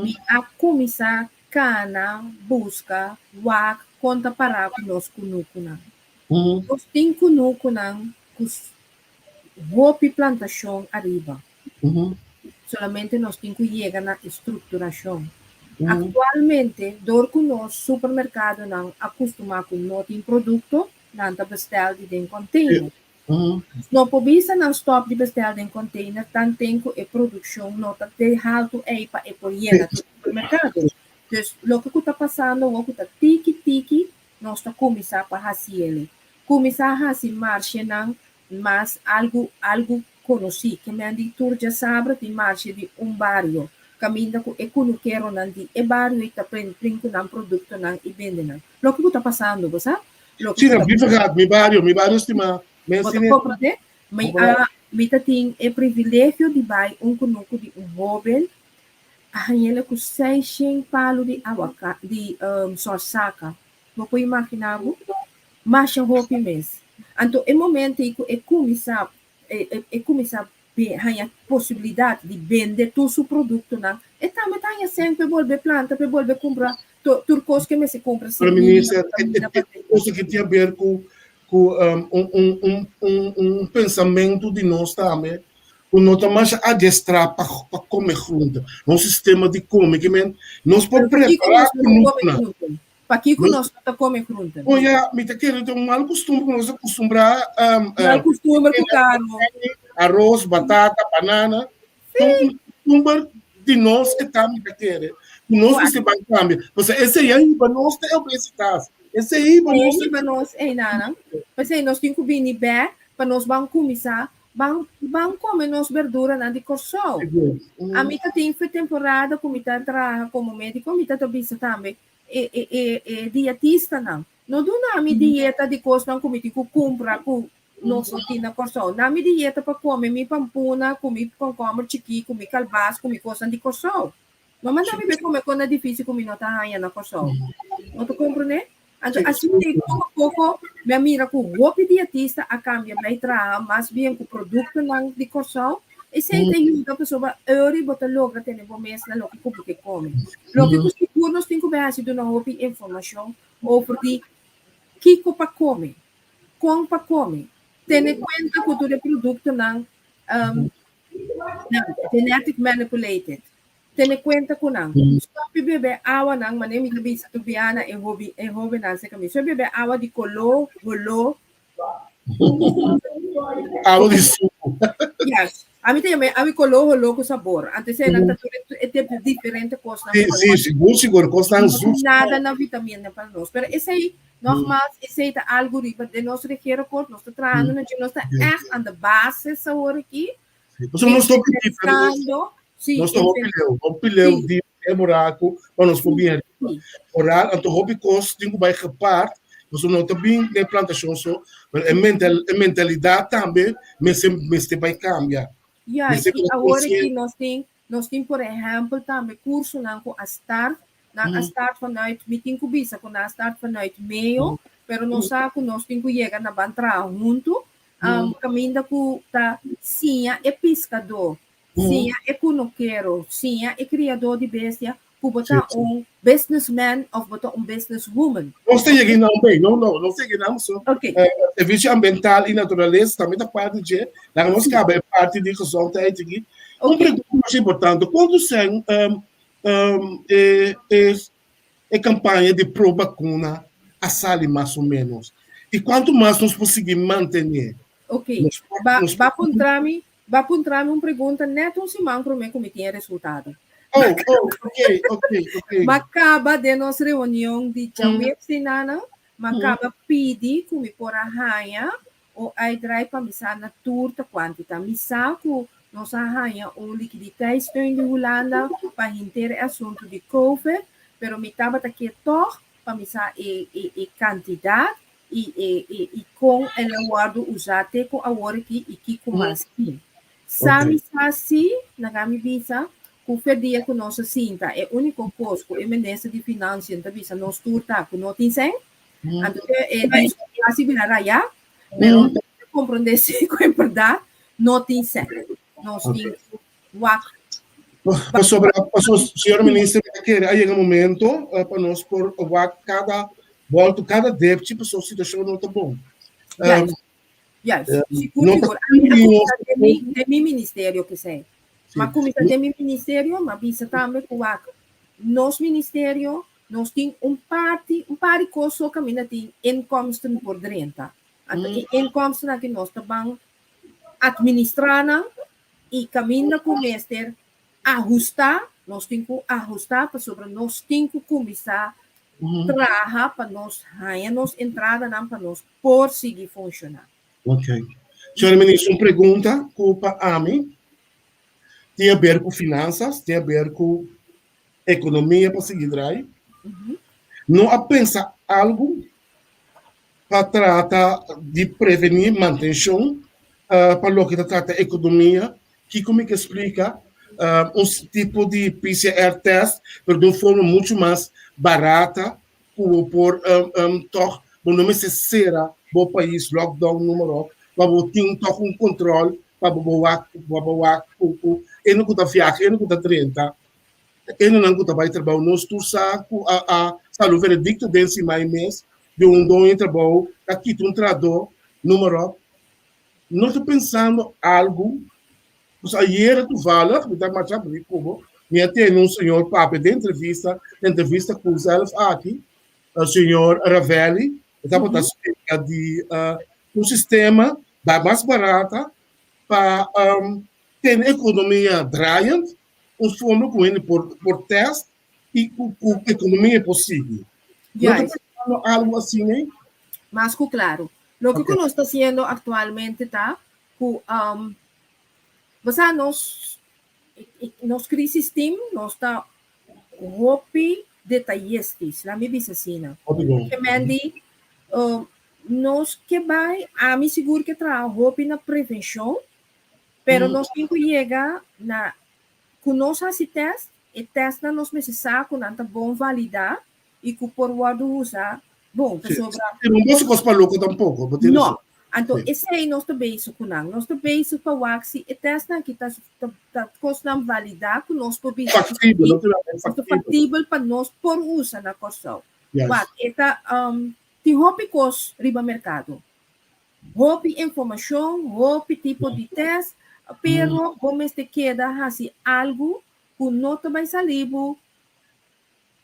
mi a kuminsá kana buska wak kon ta pará ku nos kunukunan. Nos tin kunukunan ku hopi plantashon ariba. Solamente nos tin ku yega na e strukturashon. Aktualmente, dor ku nos supermerkadonan a kustumá ku no tin produkto, nan ta bestel di den kònteiner. No por bisa nan stòp di bestel den kònteiner tanten ku e produkshon no ta te haltu ei pa e por yena tur supermerkado. Dus loke ku ta pasando awor ku ta tiki tiki nos ta kuminsá pa hasi el'e. Kuminsá hasi marshenan mas algu algu konosí. Ke men di tur djasabra tin marshe di un bario, kaminda ku e kunukeronan di e bario ei ta prin prin ku nan produktonan i bende nan. Loke ku ta pasando, bo sa? Loke Sí, ku na ta Brievengat, mi bario, mi bario stimá. Men Bo ta sine. komprendé? Mi a mi ta tin e privilegio di bai un kunuku di un hóben a hañ'el ku seishen palu di awaka di sòrsaka. Bo por imaginá bo? Masha hopi mes. Anto e momento ei ku e kuminsá e kuminsá haña posibilidat di bende tur su produktonan, e tambe ta haña sèn pa e bolbe planta, pa e bolbe kumpra tur kos ku e mester kumpra, Pero semia, minister, vitamina pa e bende. cosa ki tin haber ku ku un pensamentu di nos tambe ku no ta masha adestrá pa pa kome groente. Nos sistema di kome ke men nos por Pero pakiko prepará nos no ta kome kunukunan. groente? Pakiko Nos nos no ta kome groente? Oh ya, mi ta kere ta un mal kustumber ku nos a kustumbrá Mal kustumber ku karo. aros, batata, banana. Sí. Un kustumber di nos e ta mi ta kere ku nos mester ban kambia. Pasobra esei a hiba nos te obesitas. Esei a hiba Esei a nos te hiba nos einanan. P'esei nos tin ku bini bèk pa nos ban kuminsá Ban ban kome nos berduranan di Kòrsou. Ami ta tin fe temporada ku mi ta traha komo médiko, mi ta ta bisa tambe e e e e dietistanan, no duna mi dieta di kosnan ku mi tin ku kumpra ku nos no tin na Kòrsou. Na mi dieta pa kome mi pampuna ku mi kònkòmber chikí, ku mi kalbas, ku mi kosnan di Kòrsou. No manda mi bai kome kos na difísil ku mi no ta haña na Kòrsou. Bo ta komprendé? Anto asina ei poko a poko mi a mira ku hopi dietista a kambia bai traha mas bien ku produktonan di Kòrsou. Esei ta yuda pasobra ori bo ta logra tene bo mes na loke ku bo ke kome. Loke ku sigur nos tin ku bai hasi duna hopi informashon over di kiko pa kome, kon pa kome, tene kuenta ku tur e produktonan genetic manipulated. Tene kuenta ku nan. Stòp di bebe awanan, manera mi ta bisa tur biaha e hobi e hóbennan serka mi. Stòp bebe awa di koló, holó. Awa di suku. Yes. Ami ta yama e awa di koló, holó ku sabor. Anto esei nan ta tur e e diferente kosnan. Sí, sí, sigur, sigur. Kosnan No susu. tin nada na vitamina pa nos. Pero esei, nogmaals, esei ta algu riba den nos regeerakkoord. Nos ta trahando na dje. Nos ta ègt aan de basis awor aki. Pasobra nos ta hopi Pensando, sí, Nos ta hopi leu, hopi leu di e buraku pa nos por bin ariba. Oral, anto hopi kos tin ku bai gepaard, pasobra no ta bin den plantashon so, pero e mental e mentalidat tambe mester mester bai kambia. Juist, Mester i bira awor aki konsiente. nos tin nos tin por ehèmpel tambe kursonan ku a start, nan a start vanuit, mi tin ku bisa ku nan a start vanuit meo, pero nos sa ku nos tin ku yega na ban traha huntu, kaminda ku ta siña e piskadó. Siña e kunukero, siña e kriadó di bestia ku bo ta un businessman òf bo ta un businesswoman. Nos ta yega einan bay, no, no, nos ta yega einan so. Servisio ambiental i naturalesa tambe ta parti dje. Laga nos kaba e parti di gezondheid aki. Un pregunta masha importante, kuantu sèn e kampaña di pro bakuna a sali mas o ménos? I kuantu mas nos por sigui mantené? Ok, ba puntra mi Ba puntra mi un pregunta net un siman promé ku mi tin e resultado. Oh, oh, ok, ok, ok. M'a kaba den nos reunion di djaweps di nana, m'a kaba pidi ku mi por a haña un uitdraai pa mi sa na tur ta kuanti ta. Mi sa ku nos a haña un likiditeitssteun di Hulanda pa henter e asuntu di covid, pero mi tabata ke tòg pa mi sa e e kantidat i e e i kon el a wòrdu usá te ku awor aki i kiko mas tin. Sa mi sa si, laga mi bisa, ku fe dia ku nos a sinta e úniko kos ku e minister di Financiën ta bisa nos tur ta ku no tin sèn. Anto e e diskushon a bira rayá, pero nos ta komprondé si ku en bèrdat no tin sèn. Nos tin ku wak. Pasobra, paso, señor minister, mi ta kere a yega momento pa nos por wak kada bolto, kada depchi, pasobra situashon no ta bon. Juist, juist. Sigur, No ta sigur. Ami a ni kuminsá nos den mi, den mi ministerio p'esei. Sí. M'a kuminsá den mi ministerio, m'a bisa tambe ku wak nos ministerio, nos tin un parti, un par di kos so kaminda tin inkomsten por drenta. Anto e inkomsten aki nos ta ban administrá nan i kaminda ku mester ahustá, nos tin ku ahustá pasobra nos tin ku kuminsá traha pa nos haña nos entradanan pa nos por sigui funshoná. Ok. Señora Minister, un pregunta ku pa ami tin aber ku finansas, tin aber ku ekonomia pa sigui drai. No a pensa algu pa trata di prevení mantenshon pa loke ta trata ekonomia. Kiko mi ke splika? Un tipo di PCR test, pero di un forma muchu mas barata ku bo por tòg bo no mester sera bo pais, lockdown, noem maar op, pa bo tin tòg un kontròl pa bo wak pa bo wak ku ene ku ta viaha, ene ku ta drenta. Hendenan ku ta bai trabou nos tur sa ku a a sali un veredikto den siman mes di un doño di trabou ta kita un trahadó numero no ta pensando algu pues ayera toevallig mi ta marcha bri ku bo mi a tene un señor papia den entrevista entrevista ku zelf aki señor Ravelli e tabata splika di un sistema mas barata pa tene ekonomia draaiend un forma ku hende por por test i ku ku ekonomia por sigui. No ta Juist. pensando algo asina ei? Mas ku klaru. Loke ku Ok. nos ta hasiendo aktualmente ta ku um, bo sa nos nos crisis team nos ta hopi detayistis, laat mi bisa asina. Hopi bon. Ke men di, um, nos ke bai, ami sigur ke traha hopi na prevenshon, Pero nos tin ku yega na ku nos hasi tèst, e tèstnan nos mester sa ku nan ta bon validá i ku por wòrdu usa bon, pasobra. Sí, no boso kos pa loko tampoko, bo tin No, rason. anto esei nos ta bezig ku nan. Nos ta bezig pa wak si e tèstnan aki ta ta kosnan validá ku nos por bisa ku Faktibel, si no ta ta faktibel pa nos por usa na Kòrsou. Wak, e ta tin hopi kos riba merkado. Hopi informashon, hopi tipo di tèst, pero bo mester keda hasi algu ku no ta bai sali bo.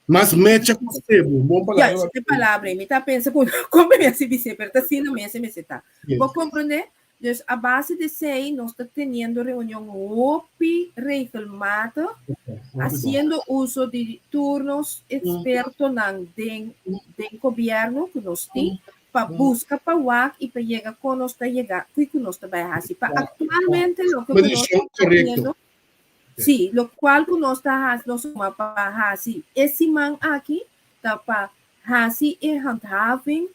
Mas mecha ku sebo, bon palabra. Juist, e palabra ei. Mi ta pensa ku kon mi a sibi bis'é, pero ta asina mes e mester ta. Bo komprondé? Dus a base di esei nos ta teniendo reunion hopi regelmatig, hasiendo uso di tur nos ekspertonan den den gobièrnu ku nos tin, pa buska pa wak i pa yega kon nos ta yega kiko nos ta bai hasi pa aktualmente loke ku nos ta haciendo sí lokual ku nos ta hasi nos tuma pa hasi e siman aki ta pa hasi e handhaving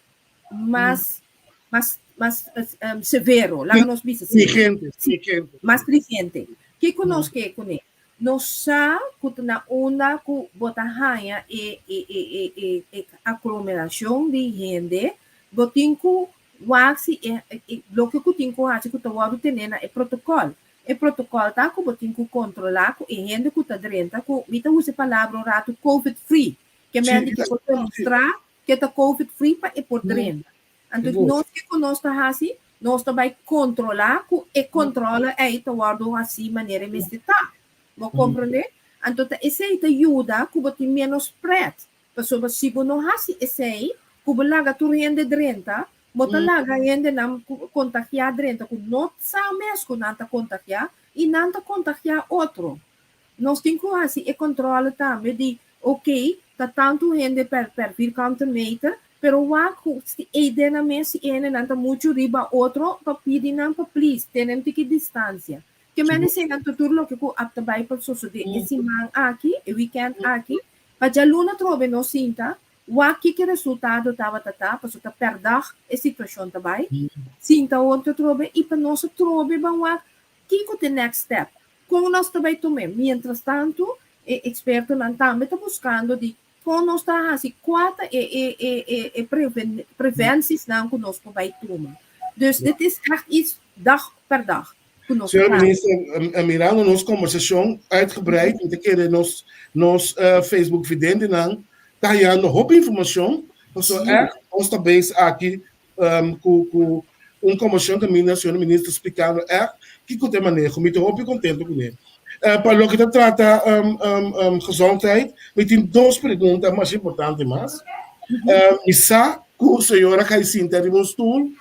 mas mas mas severo laga nos bisa asina mas stringente kiko nos ke kuné Nos sa ku ta na unda ku bo ta haña e e aglomerashon di hende, bo tin ku wak si e loke ku tin ku hasi ku ta wòrdu tene na e protokòl. E protocol ta ku bo tin ku kontrolá ku e hende ku ta drenta ku, mi ta usa e palabra un ratu, covid free, ke men di ke por demostrá ke ta covid free pa e por drenta. Anto nos kiko nos ta hasi? Nos ta bai kontrolá ku e kontrole ei ta wòrdu hasí manera e mester ta. Bo komprendé? Anto ta esei ta yuda ku bo tin ménos spread. Pasobra si bo no hasi esei, ku bo laga tur hende drenta, bo ta laga hendenan ku kontagiá drenta ku no sa mes ku nan ta kontagiá i nan ta kontagiá otro. Nos tin ku hasi e kontrole tambe di, ok, ta tantu hende per per vierkante meter, pero wak ku si ei den nan mes si e hendenan ta muchu riba otro pa pidi nan pa please tene un tiki distansia. Ke men eseinan ta tur loke ku ap ta bai pa sosodé e siman aki, e weekend aki, pa djaluna atrobe nos sinta wak kiko e resultado tabata ta, pasobra ta per dag e situashon ta bai, sinta otro atrobe i pa nos atrobe ban wak kiko ta e next step. Kon nos ta bai tum'é? Miéntras tantu, e ekspertonan tambe ta buskando di kon nos ta hasi, kua ta e e e e e prevensisnan ku nos por bai tuma. Dus dit is ègt iets dag per dag ku nos ta Señora Minister, mirando nos kombersashon uitgebreid, mi ta kere nos nos Facebook videntenan ta hayando hopi informashon, pasobra ègt nos ta bezig aki ku ku un komishon kaminda señor minister splikando ègt kiko ta e maneho. Mi ta hopi kontento kuné. Pa loke ta trata gezondheid, mi tin dos pregunta masha importante mas. Mi sa ku señora kai sinta riba un stul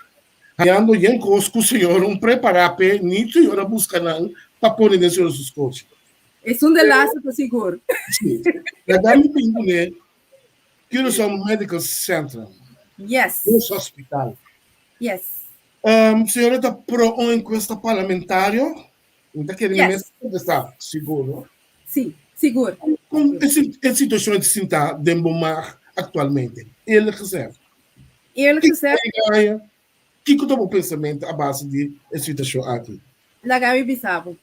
hañando yen kos ku señor un prepará p'e ni señor a buska nan pa pone den señor su skochi. Esun de laatste ta sigur. Si. Laga mi bin kuné Curaçao Medical Center. Yes. Nos hospital. Yes. Señora ta pro un encuesta parlamentario? Mi ta kere mi Yes. mes contesta, sigur, no? Sí, sigur. Kon e situacion ta sinta den bo mag actualmente? Eerlijk gezegd. Eerlijk gezegd. Kiko ta bo pensamentu a base di e situashon aki? Laga mi bisa bo,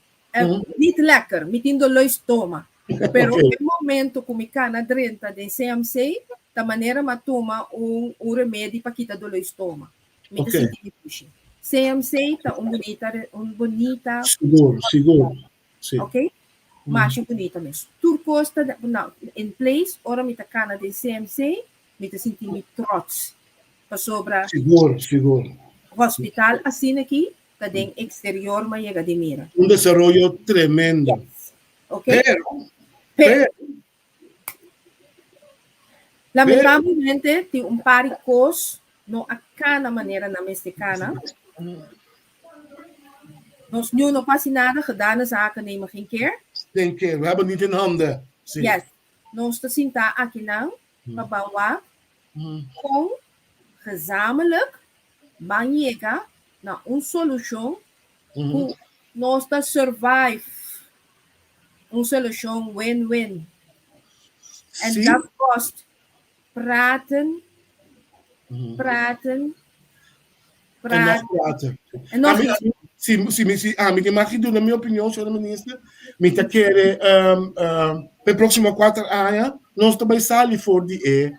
Niet lekker, mi tin doló stoma. Pero e momento ku mi kana drenta den CMC, ta manera mi a tuma un un remedi pa kita doló stoma. Mi ta sinti mi dushi. CMC ta un bunita un bunita. Sigur, sigur. Si. Ok? Masha bunita mes. Tur kos ta in place, ora mi ta kana den CMC, mi ta sinti mi trots. Pasobra. Sigur, sigur. Hospital asina aki ta den exterior mi a yega di mira. Un desaroyo tremendo. Yes. Ok. Pero, pero. Lamentablemente tin un par di kos no a kana manera nan mester kana. Nos niun no por hasi nada, gedane zaken nemen geen keer. Geen keer, we hebben niet in handen. Si. Yes. Nos ta sinta akinan pa ban wak kon gezamenlijk ban yega na un solushon ku nos ta survive. Un solushon win-win. En dat kost praten, praten, praten. En nog praten. Si, si, mi, si, ami tin mag duna mi opinion, señora minister, mi ta kere um, um, pe próximo cuatro aña nos ta bai sali for di e,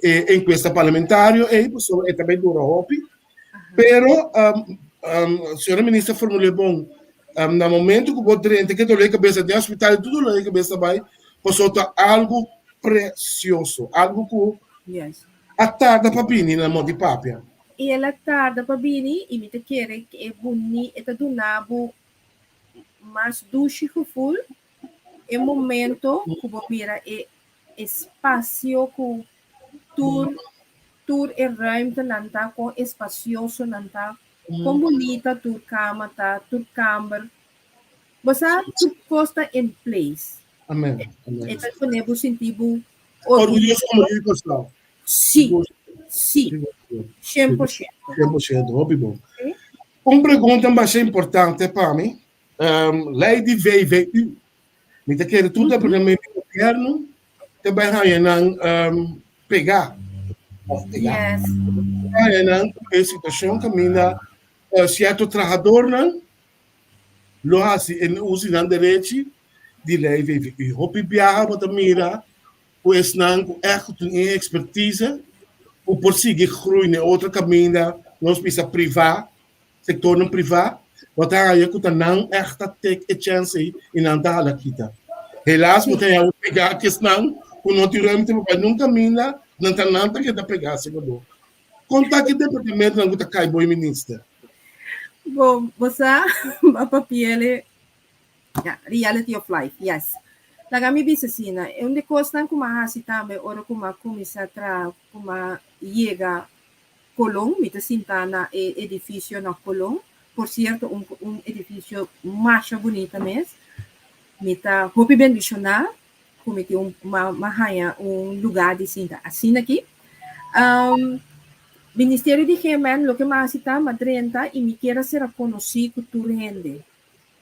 e encuesta parlamentario ei, pasobra e ta bai dura hopi. Pero, um, um, señora minister formulé bon, um, na momento ku bo drenta ke dolor de cabeza den hospital, tur dolor de cabeza bai, pasobra ta algo precioso, algo ku Yes. a tarda pa bini na mot di papia. I el a tarda pa bini i mi ta kere ku e buni e ta duna bo mas dushi gevoel e momento ku bo mira e espasio ku tur tur e ruimtenan ta, kon espacioso nan ta, kon bunita tur kama ta, tur kamber. Bo sa tur kos ta in place. Amen. Amen. E ta pone bo sinti bo orgulloso komo yu di Kòrsou. Sí, sí, 100%. 100%, hopi bon. Un pregunta masha importante pa mi, lei di VVU. Mi ta kere tur departamento di gobierno ta bai haña nan pegá of pegá. Yes. Haña nan ku e situashon kaminda sierto trahadornan lo hasi en uso di nan derechi di lei VVU. Hopi biaha bo ta mira ku esnan ku ègt tin e ekspertise ku por sigui groei na e otro kaminda, nos bisa privá, sektornan privá. Bo ta haya ku ta nan ègt ta take e chèns ei i nan ta hala kita. Helaas bo ta haya bo pegá ku esnan ku no tin ruimte pa bai nun kaminda, nan ta nan ta keda pegá serka bo. Kon ta ki departamentonan ku ta kai bo e minister? Bon, bo sa, bo a papi'el Ya, reality of life, yes. Laga mi bisa asina, e un di kosnan ku mi a hasi tambe ora ku mi a kuminsá traha, ku mi a yega Colón, mi ta sintá na e edifisio na Colón, por sierto un un edifisio masha bunita mes, mi ta hopi bendishoná ku mi tin un mi a haña un lugá di sinta asina aki. Ministerio di GMN loke mi a hasi ta, mi a drenta i mi kier a sera konosí ku tur hende.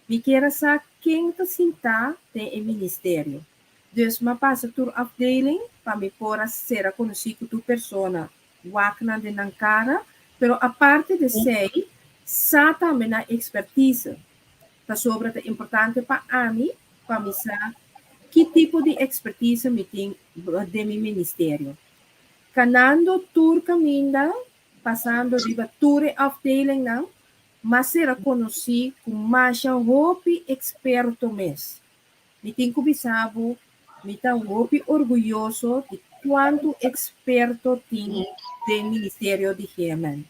Mi kier a sa ken ta sintá den e ministerio. Dus m'a pasa tur afdeling pa mi por a sera konosí ku tur persona, wak nan den nan kara, pero aparte di esei, sa tambe nan ekspertise. Pasobra ta importante pa ami pa mi sa ki tipo di ekspertise mi tin den mi ministerio. Kanando tur kaminda, pasando riba tur e afdelingnan, M'a sera konosí ku masha hopi eksperto mes. Mi tin ku bisa bo, mi ta hopi orguyoso di kuantu eksperto tin den Ministerio di GMN.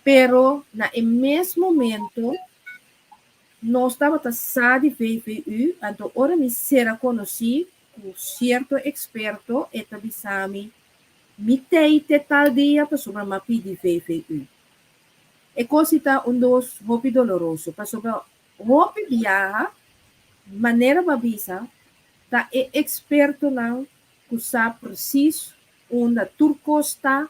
Pero na e mes momento nos tabata sa di VVU, anto ora mi sera konosí ku sierto eksperto e ta bisa mi, mi tei te tal dia pasobra m'a pidi VVU. E kos i ta un dos hopi doloroso, pasobra hopi biaha, manera bo a bisa, ta e ekspertonan ku sa presis unda tur kos ta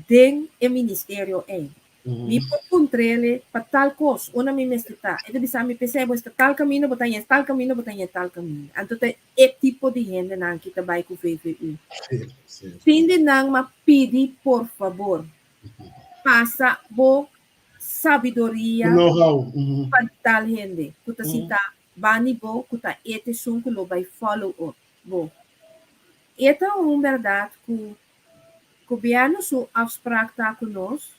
den e ministerio ei. Mi por puntr'el pa tal kos, unda mi mester ta. E ta bisa mi, P'esei bo esta tal kaminda, bo ta haña tal kaminda, bo ta haña tal kaminda. Anto ta e tipo di hendenan ki ta bai ku VVU. Tin di nan m'a pidi por fabor, Pasa bo sabiduria pa tal hende ku ta sinta bani bo ku ta e ta esun ku lo bai follow up bo. E ta un bèrdat ku gobièrnu su afsprak ta ku nos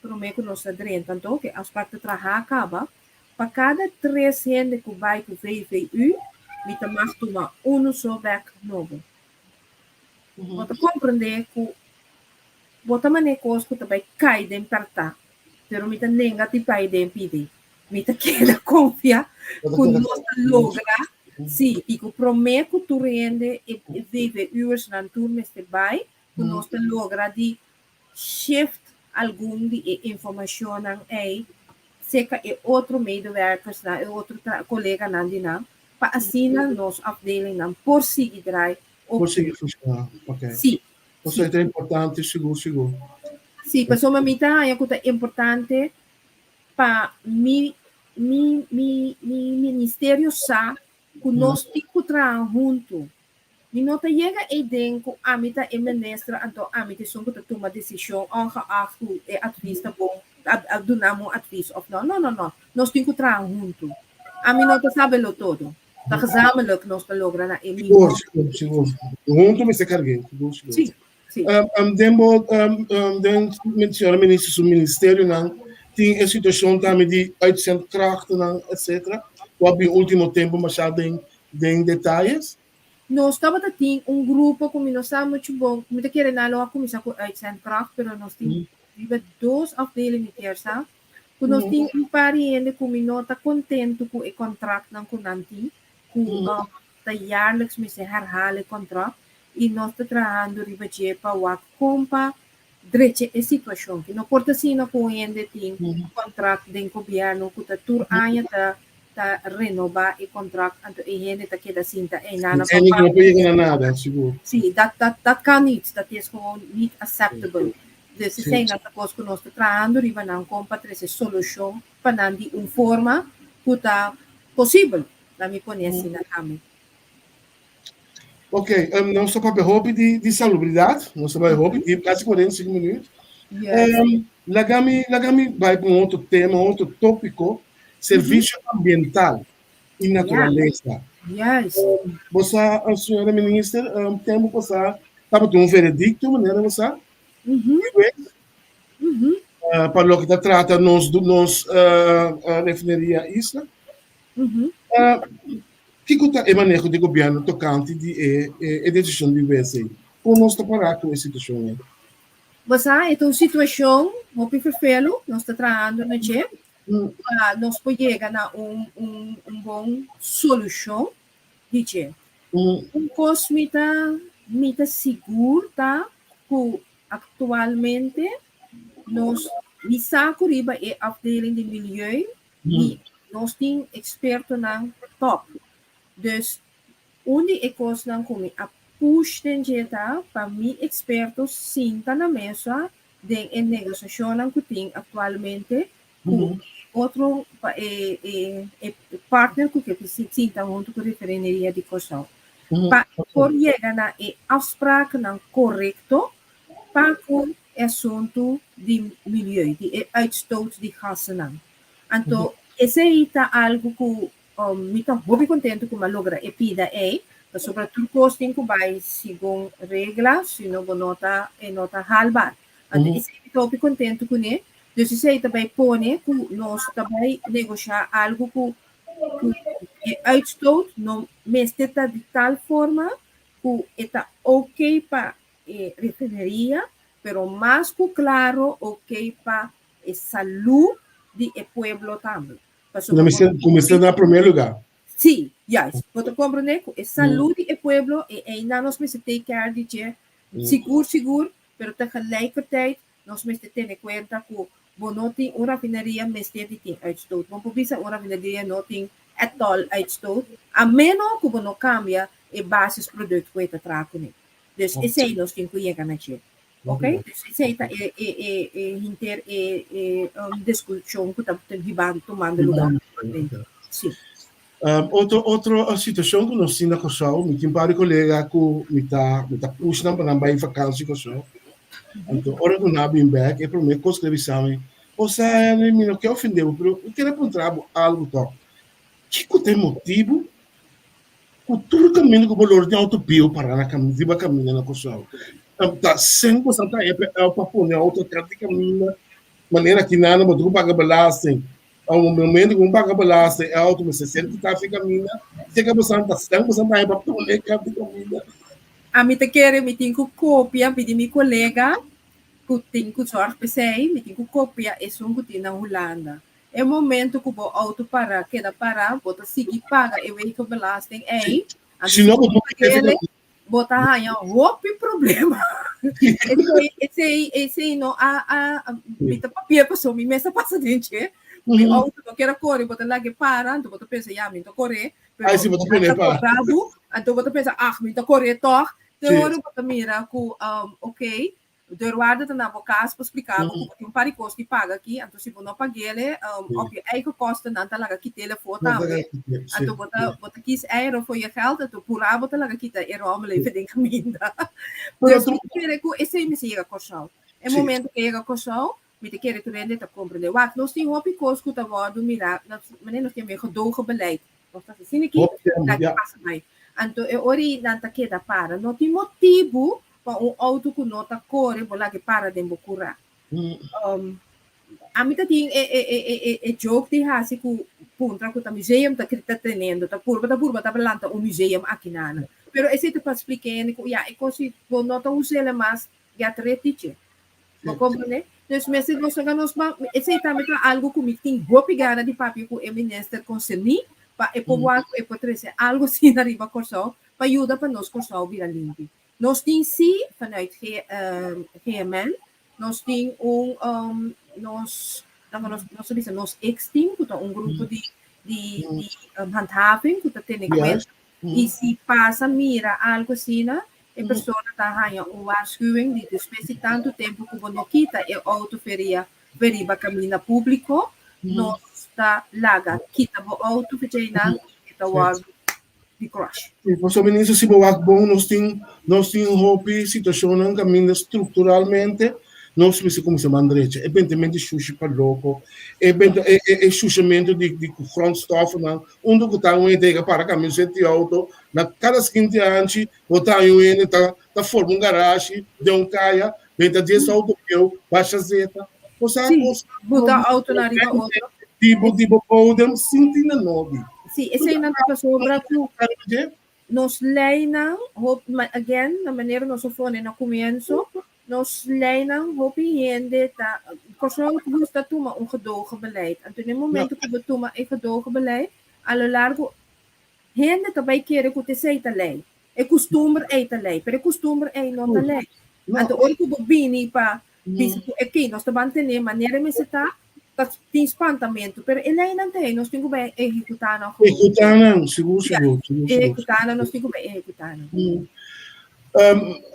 promé ku nos ta drenta anto ku e afsprak ta traha kaba pa kada tres hende ku bai ku VVU mi ta mag tuma unu so bèk nobo. Bo ta komprendé ku Bo ta manera kos ku ta bai kai den pèrtá, pero mi ta nenga di bai den pidi. Mi ta keda konfia ku nos ta logra, sí, i ku promé ku tur hende, e VVU'ersnan tur mester bai, ku nos ta logra di shift algun di e informashonnan ei serka e otro medewerkersnan, e otro koleganan di nan, pa asina nos afdelingnan por sigui drai. Por sigui funshoná, oké. Sí. Pasobra ta importante, sigur, sigur. Sí, pasobra mi ta haña ku ta importante pa mi mi mi mi ministerio sa ku nos tin ku traha huntu. Mi no ta yega eiden ku ami ta e minister anto ami ta esun ku ta tuma desishon ongeacht ku e advis ta bon, a duna mi un advis òf no. No, no, no. Nos tin ku traha huntu. Ami no ta sabelo todo. Ta gezamenlijk nos ta logra na e mihó. Sigur, sigur, sigur. Huntu mester karg'é, sigur, sigur. Sí, sí. Den bo, den señora minister su ministerionan tin e situashon tambe di uitzendkrachtennan etcetera ku a bin último tempu masha den den detayes. Nos tabata tin un grupo ku mi no sa muchu bon, mi ta kere nan lo a kuminsá ku uitzendkracht, pero nos tin riba dos afdeling mi kier sa. Ku nos tin un par di hende ku mi no ta kontentu ku e kontraktnan ku nan tin, ku ta jaarlijks mester herhaal e kontrakt i nos ta trahando riba dje pa wak kon pa drecha e situashon. Ki no por ta asina ku un hende tin kontrakt den gobièrnu ku ta tur aña ta ta renobá e kontrakt anto e hende ta keda sinta einan pa paga. No por yega na nada, sigur. Sí, dat dat dat kan niet, dat is gewoon niet acceptable. Dus eseinan ta kos ku nos ta trahando riba nan kon pa trese solushon pa nan di un forma ku ta posibel, laat mi pone asina tambe. Ok, nos ta papia hopi di di salubridat, nos ta bai hopi diep, kasi 45 minuut. Laga mi laga mi bai pa un otro tema, un otro topiko, servisio ambiental i naturalesa. Bo sa, señora minister, tempu pasá tabatin un veredikto, manera bo sa, Pa loke ta trata nos nos refineria Isla. Kiko ta e maneho di gobièrnu tokante di e e desishon di wes ei? Kon nos ta pará ku e situashon ei? Bo sa, e ta un situashon hopi ferfelu, nos ta trahando na dje pa nos por yega na un un un bon solushon di dje. Un kos mi ta mi ta sigur ta ku aktualmente nos mi sa ku riba e afdeling di milieu mi nos tin ekspertonan tòp. Dus un di e kosnan ku mi a push den dje ta pa mi eksperto sinta na mesa den e negosiashonnan ku tin aktualmente ku otro pa e e e partner ku ke sinta huntu ku Refineria di Kòrsou pa por yega na e afsprakennan korekto pa ku e asuntu di milieu, di e uitstoot di gasennan. Anto esei ta algu ku mi ta hopi kontentu ku mi a logra e pida ei, pasobra tur kos tin ku bai segun regla, sino bo no ta e no ta haalbaar. Anto esei mi ta hopi kontentu kuné. Dus esei ta bai pone ku nos ta bai negoshá algu ku ku e uitstoot no mester ta di tal forma ku e ta oké pa e refineria, pero mas ku klaro oké pa e salú di e pueblo tambe. Pasobra bo ta Kuminsá na promé lugá. Sí, juist. Bo ta komprendé ku e salú di e pueblo e einan nos mester take care di dje sigur sigur, pero tegelijkertijd nos mester tene kuenta ku bo no tin un rafineria mester di tin uitstoot. Bo por bisa un rafineria no tin at all uitstoot, a meno ku bo no kambia e basisproduct ku e ta traha kuné. Dus esei nos tin ku yega na dje. Ok? Dus esei ta e e e e hinter e e diskushon ku ta hibando tumando lugá aktualmente. Sí. Otro otro situashon ku nos tin na Kòrsou, mi tin un par di kolega ku mi ta mi ta push nan pa nan bai vakansi Kòrsou. Anto ora ku nan a bin bèk e promé kos ku nan a bisa mi, Osea Henry mi no ke ofendé bo pero mi kere puntra bo algu tòg. Kiko ta e motibu Ku tur kaminda ku bo lor tin outo bieu pará na kaminda, riba kaminda na Kòrsou. Ta sen ku sa ta EPL pa pone outo atrás di kaminda, manera ki nan bo tin ku paga belasting. A un momento ku bo paga belasting, e outo mester ser kitá fi kaminda, seka bo san ta sen ku sa ta pa pone atrás di kaminda. Ami ta kere mi tin ku kopia pidi mi kolega ku tin ku zòrg p'esei, mi tin ku kopia esun ku tin na Hulanda. E momento ku bo outo para keda para, bo ta sigui paga e wegenbelasting ei. Anto Si no, bo si bo no pag'ele, bo ta haña hopi problema. Esei, esei, esei no a, a, mi ta papia pasobra mi mes a pasa den dje. Mi outo no kier a kore, bo ta lag'e para, anto bo ta pensa, ya, mi ta kore, pero Ai, si bo ta pone nan ta para. kobra bo, anto bo ta pensa, ah, mi ta kore tòg. Te ora bo ta mira ku, oké, Deurwaarder ta na bo kas pa splika bo ku bo tin un par di kos di paga aki, anto si bo no pag'ele, op je eigen kosten nan ta laga kit'ele afó tambe. Anto bo ta bo ta kies eieren voor je geld, anto purá bo ta laga kita e rommel even den kaminda. Dus mi ta kere ku esei mester yega Kòrsou. E momento ku e yega Kòrsou, mi ta kere tur hende ta komprendé. Wak, nos tin hopi kos ku ta wòrdu mirá, manera nos tin e gedogenbeleid. Nos ta asina aki, laga pasa bai. Anto e ora ei nan ta keda para. No tin motibu pa un outo ku no ta kore bo laga para den bo kurá. Ami ta tin e e e e e joke di hasi ku puntra ku ta museum ta ta teniendo, ta purba ta purba ta lanta un museum aki nan. Pero esei ta pa splika hende ku ya e kos si bo no ta us'el mas ya ta retiche. Bo comprende? Dus mester nos laga nos ban, esei tambe ta algo ku mi tin hopi gana di papia ku e minister konserní pa e por wak ku e por trese algo asina riba Kòrsou pa yuda pa nos Kòrsou bira limpi. Nos tin sí vanuit G, GMN, nos tin un nos laga nos nos ta bisa nos X-team ku ta un grupo di di di handhaving ku ta tene kuenta i si pasa mira algo asina e persona ta haña un waarschuwing di despues di tantu tempu ku bo no kita e outo feria riba kaminda públiko nos ta laga kita bo outo p'eseinan i e ta wòrdu di crush. Sí, pasobra minister si bo wak bon nos tin nos tin hopi situacionnan caminda structuralmente nos mester cuminsa man drecha. E bentemento di shushi pa loco, e benta e e e shushamento di di grondstoffennan unda cu ta un hende yega para cambia un seti auto na cada skin di hanchi bo ta haña un hende ta ta forma un garashi den un caya benta dies auto bieu basha zeta. Bo sa Sí, kos buta auto na riba otro. Di bo bodem sinti na nodi. Sí, eseinan ta pasobra ku nos leinan, hop, again, na manera nos a pone na komienso, nos leinan hopi hende ta, Kòrsou gusta tuma un gedogenbeleid. Anto na e momento ku bo tuma e gedogenbeleid, a lo largo hende ta bai kere ku ta esei ta lei. E kustumber ei ta lei, pero e kustumber ei no ta lei. Anto ora ku bo bini pa bisa ku ekei nos ta ban tene manera mester ta, ta tin spantamentu, pero e leinan ta ei, nos tin ku bai ehekutá nan gewoon. Ehekutá nan, sigur, sigur, sigur, sigur. Ehekutá nan, nos tin ku bai ehekutá nan.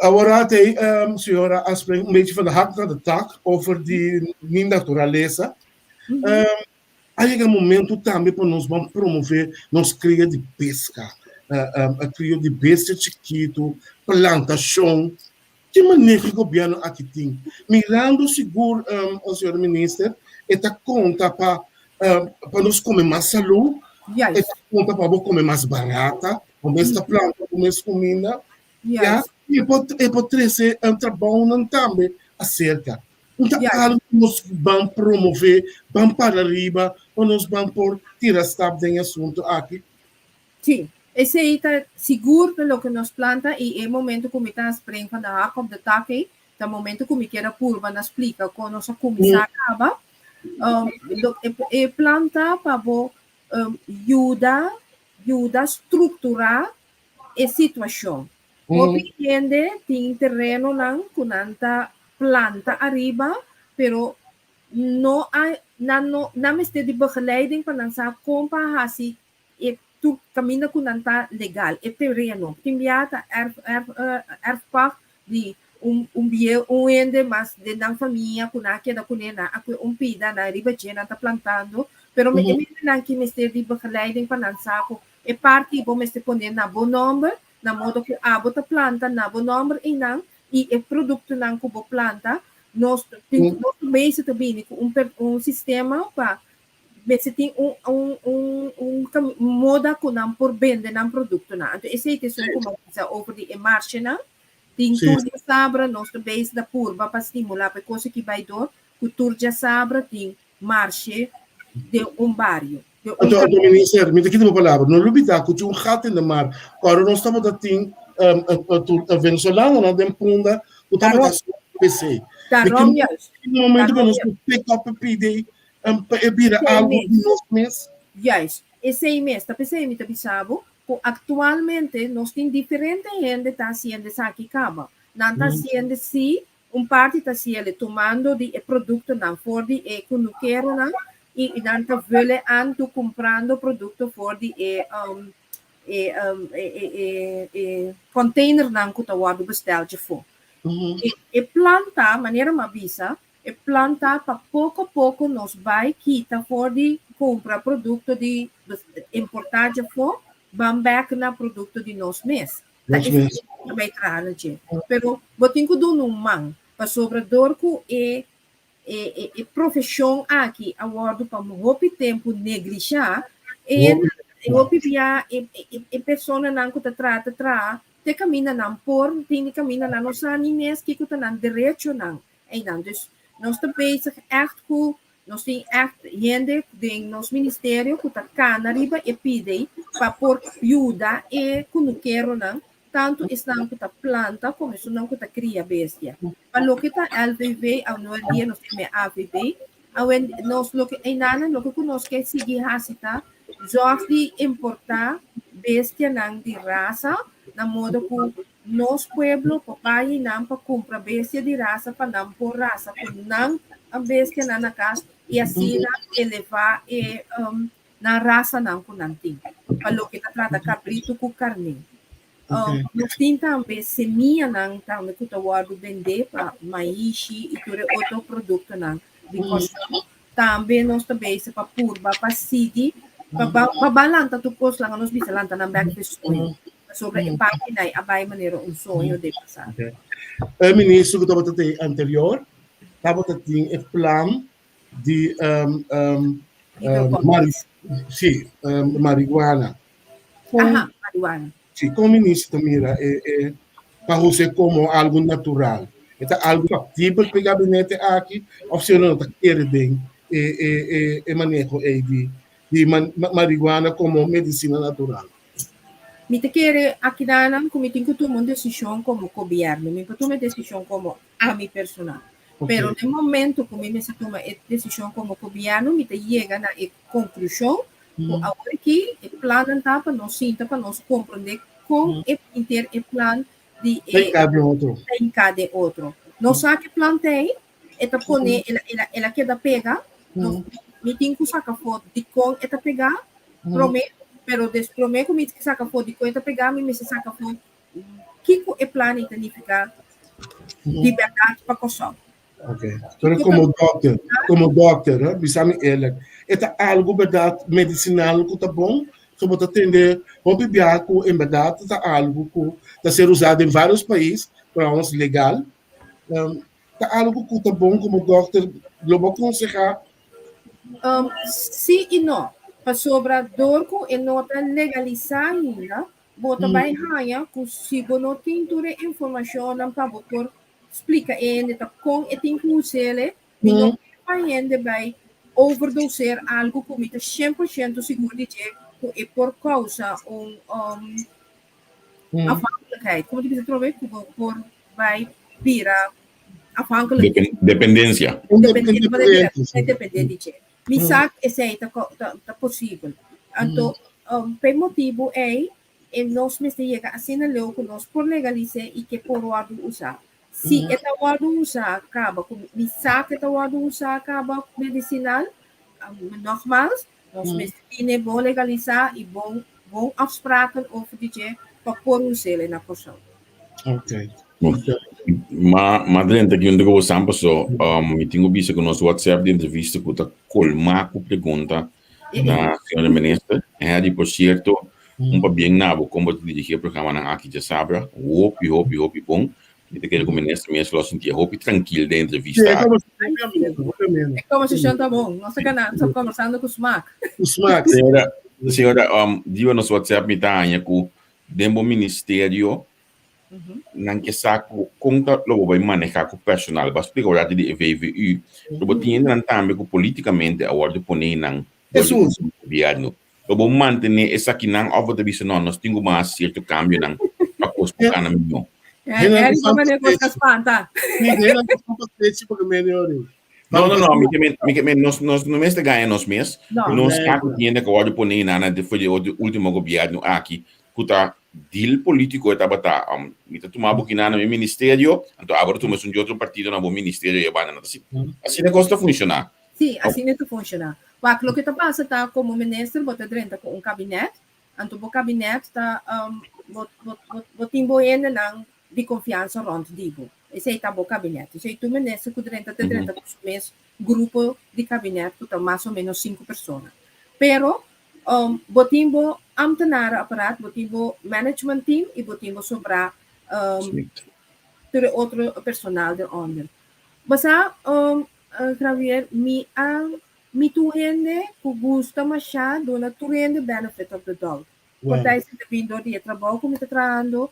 Awor atei, señora Asprey, un beetje van de hak naar de tak over di mi naturalesa. A yega momento tambe pa nos ban promove nos kria di peska, krio di bestia chikitu, plantashon. Ki maneho e gobièrnu aki tin? Mirando sigur, señora minister, e ta konta pa pa nos kome mas salú, e ta konta pa bo kome mas barata, bo mes ta planta bo mes kuminda, ya, i e por trese trabounan tambe aserka. Un ta algu ku nos ban promové, ban para riba, pa nos ban por tira stap den e asuntu aki. Sí, esei ta sigur ta loke nos plan ta i e momento ku mi ta spring van de hak op de tak ei, ta momento ku mi kier a purba na splika kon nos a kuminsá kaba. E plan ta pa bo yuda, yuda strukturá e situashon. Hopi hende tin terenonan ku nan ta planta ariba, pero no a nan no nan mester di begeleiding pa nan sa kon pa hasi e tur kaminda ku nan ta legal, e tereno. Tin bia ta erf erf erfpacht di un un bie un hende mas den nan famia ku nan a keda kuné nan a kue un pida nan riba dje nan ta plantando, pero e hendenan ki mester di begeleiding pa nan sa ku E parti bo mester pone na bo nòmber, na modo ku abo ta planta na bo nòmber einan i e produktonan ku bo planta, nos tin nos mester ta bini ku un un sistema pa mester tin un un un un moda ku nan por bende nan produktonan. Anto esei ta esun ku mi a bisa over di e marshenan. Tin tur djasabra nos ta bezig ta purba pa stimulá pa e kos aki bai dor ku tur djasabra tin marshe den un bario. Den un Anto, anto minister, mi ta kita bo palabra. No lubida ku tin un gat in de mar. Ora nos tabata tin tur venezolanonan den Punda ku tabata p'esei. Daarom juist. Di ki momento ku nos por pick up e pidi pa e bira algu di nos mes. Juist. Esei mes. Ta p'esei mi ta bisa bo ku aktualmente nos tin diferente hende ta hasiendo esaki kaba. Nan ta hasiendo si Un parti ta siele tumando di e produktonan for di e kunukeronan i nan ta vule aan tu kumprando produkto for di e e e e containernan ku ta wòrdu bestèl djafó. E e plan ta, manera mi a bisa, e plan ta pa poko poko nos bai kita for di kumpra produkto di importá djafó ban bèk na produkto di nos mes. Ta Nos mes. ta bai traha na dje. Pero bo tin ku duna un man, pasobra dor ku e e e e profeshon aki a wòrdu pa hopi tempu neglishá, e Hopi. e hopi bia e e e personanan ku ta traha ta traha te kaminda nan por, tin di kaminda nan no sa ni mes kiko ta nan derechonan einan. Dus nos ta bezig ègt ku Nos tin ègt hende den nos ministerio ku ta kana riba e pidei pa por yuda e kunukeronan, tantu esnan ku ta planta komo esunnan ku ta kria bestia. Pa loke ta LVV, awendia nos tin me AVB, awen nos loke einanan loke ku nos ke sigui hasi ta zòrg di importá bestianan di rasa na modo ku Nos pueblo por bai nan pa cumpra bestia di rasa pa nan por rasa cu nan bestianan na cas y asina eleva e nan rasanan cu nan tin pa loke ta trata cabrito cu carné. Nos tin tambe semianan tambe cu ta wordo bende pa maishi y tur e otro productonan di Kòrsou. Tambe nos ta bezig pa purba pa sigui pa pa ban lanta tur kos laga nos bisa lanta nan bek p'e soño. Pasobra e parti nai a bai manera un soño den pasado. E ministro ku tabata tin anterior tabata tin e plan di si marihuana. Aha, marihuana. Si, kon ministro ta mira e pa huse komo algu natural? E ta algu faktibel pa e gabinete aki òf si no ta kere den e e e e maneho ei di di marihuana komo medisina natural? Mi ta kere akidanan ku mi tin ku tuma un desishon komo gobièrnu. Mi por tuma e desishon komo ami personal. Pero den momento ku mi mester tuma e desishon komo gobièrnu, mi ta yega na e konklushon ku awor aki e plannan ta pa nos sinta pa nos komprondé kon e henter e plan di e ta hinká den otro. Nos sa ku e plan ta ei, e ta pone, el a keda pega, mi tin ku saka afó dikon e ta pegá promé, pero des promé ku mi saka afó dikon e ta pegá, mi mester saka afó kiko e plan ei ta nifiká di bèrdat pa Kòrsou. Ok. Pero komo dòkter, komo dòkter, hè, bisa mi eerlijk, e ta algu bèrdat medisinal ku ta bon? So bo ta tende hopi biaha ku en bèrdat ta algu ku ta ser usá den vários pais, trouwens legal. Ta algu ku ta bon komo dòkter lo bo konsehá? Sí i no. Pasobra dor ku e no ta legalisá ainda, bo ta bai haña ku si bo no tin tur e informashonnan pa bo por splika e hende ta kon e tin ku us'el, mi no ke pa hende bai overdoseer algu ku mi ta 100% sigur di dje ku e por kousa un afhankelijkheid. Komo ta bisa atrobe? Ku bo por bai bira afhankelijk. Dependensia. Dependé di dje. Mi sa ku esei ta ta posibel. Anto p'e motibu ei e nos mester yega asina leu ku nos por legalis'é i ke por wòrdu usá. Si e ta wòrdu usá kaba ku mi sa ku e ta wòrdu usá kaba medisinal, nogmaals, nos mester tine bon legalisá i bon bon afspraken over di dje pa por us'el na Kòrsou. Okay. Ma ma drenta ki un ku bosan paso mi tin ku bisa ku nos WhatsApp di entrevista ku ta kolmá ku pregunta na señora minister. Harry, por cierto, un pabien na bo kon bo ta dirigí e programanan aki djasabra. Hopi, hopi, hopi bon. Mi ta kere ku minister mes lo sintié hopi trankil den entrevista aki. E conversacion ta bon. Nos ta gana, nos ta conversando ku smaak. Ku smaak. Señora, señora, riba nos WhatsApp mi ta haña ku den bo ministerio nan ke sa ku kon ta lo bo bai maneha ku personal. Bo a splika un ratu di e VVU, pero bo tin hendenan tambe ku politikamente a wòrdu pone nan dor di gobièrnu. Lo bo mantené esakinan òf bo ta bisa no, nos tin ku mas sierto kambionan pa kos por kana mihó? No, no, no, mi ke men, mi ke men, nos, nos no mester gaña nos mes. Nos sa ku tin hende ku a wòrdu pone nan na for di último gobièrnu aki ku ta deal polítiko e tabata. Mi ta tuma bo kinan na mi ministerio, anto abo ta tuma esun di otro partido na bo ministerio i e banda nan ta asina. Asina kos ta funshoná. Sí, asina ta funshoná. Wak, loke ta pasa ta komo minister bo ta drenta ku un kabinet, anto bo kabinet ta bo bo bo tin bo hendenan di konfiansa rònt di bo. Esei ta bo kabinet. Esei tur minister ku drenta ta drenta ku su mes grupo di kabinet ku ta mas o ménos sinku persona. Pero bo tin bo ambtenarenapparaat, bo tin bo management team i bo tin bo sobrá tur e otro personal deronder. Bo sa, Javier, mi a mi tur hende ku gusta mashá duna tur hende benefit of the doubt. Por ta esei ta bin dor di e trabou ku mi ta trahando,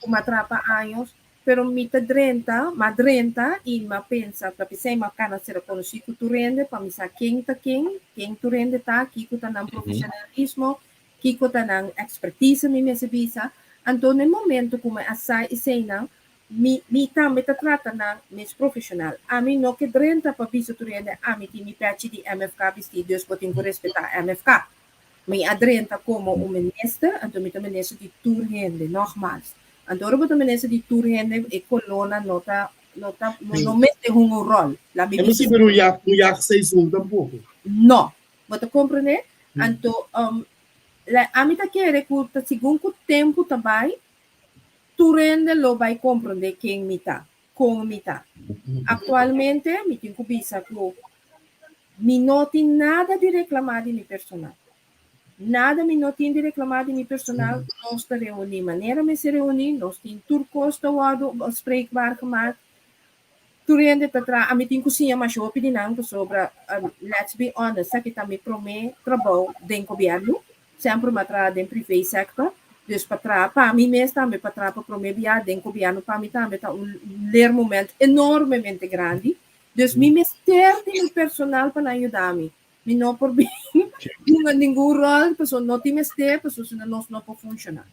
ku mi a traha pa años, pero mi ta drenta, m'a drenta i m'a pensa ta p'esei m'a kana sera konosí ku tur hende pa mi sa ken ta ken, ken tur hende ta, kiko ta nan profesionalismo, kiko ta nan ekspertise mi mester bisa. Anto na e momento ku mi a sa eseinan, Mi mi tambe ta trata nan mes profesional. Ami no ke drenta pa bisa tur hende ami tin mi pechi di MFK bisti dus bo tin ku respetá MFK. Mi a drenta komo un minister, anto mi ta minister di tur hende, nogmaals. Anto ora bo ta minister di tur hende e kolónan no ta no ta no mester hunga un ròl. La mi bisa. E no sirbi un jagseizoen tampoko. No. Bo ta komprendé? Anto ami ta kere ku ta segun ku tempu ta bai Tur hende lo bai komprondé ken mi ta, kon mi ta. Aktualmente mi tin ku bisa ku mi no tin nada di reklamá di mi personal. Nada mi no tin di reklamá di mi personal. Nos ta reuní manera mester reuní, nos tin tur kos ta wòrdu bespreekbaar gemaakt. Tur hende ta traha, ami tin ku siña masha hopi di nan pasobra, let's be honest, esaki ta mi promé trabou den gobièrnu. Semper mi a traha den privé sector. Dus pa traha pa mi mes tambe, pa traha pa promé bia den gobièrnu pa mi tambe ta un leermoment enormemente grandi. Dus mi mester di mi personal pa nan yuda mi. Mi no por bin hunga ningun ròl pasobra no tin mester, pasobra si no nos no por funshoná.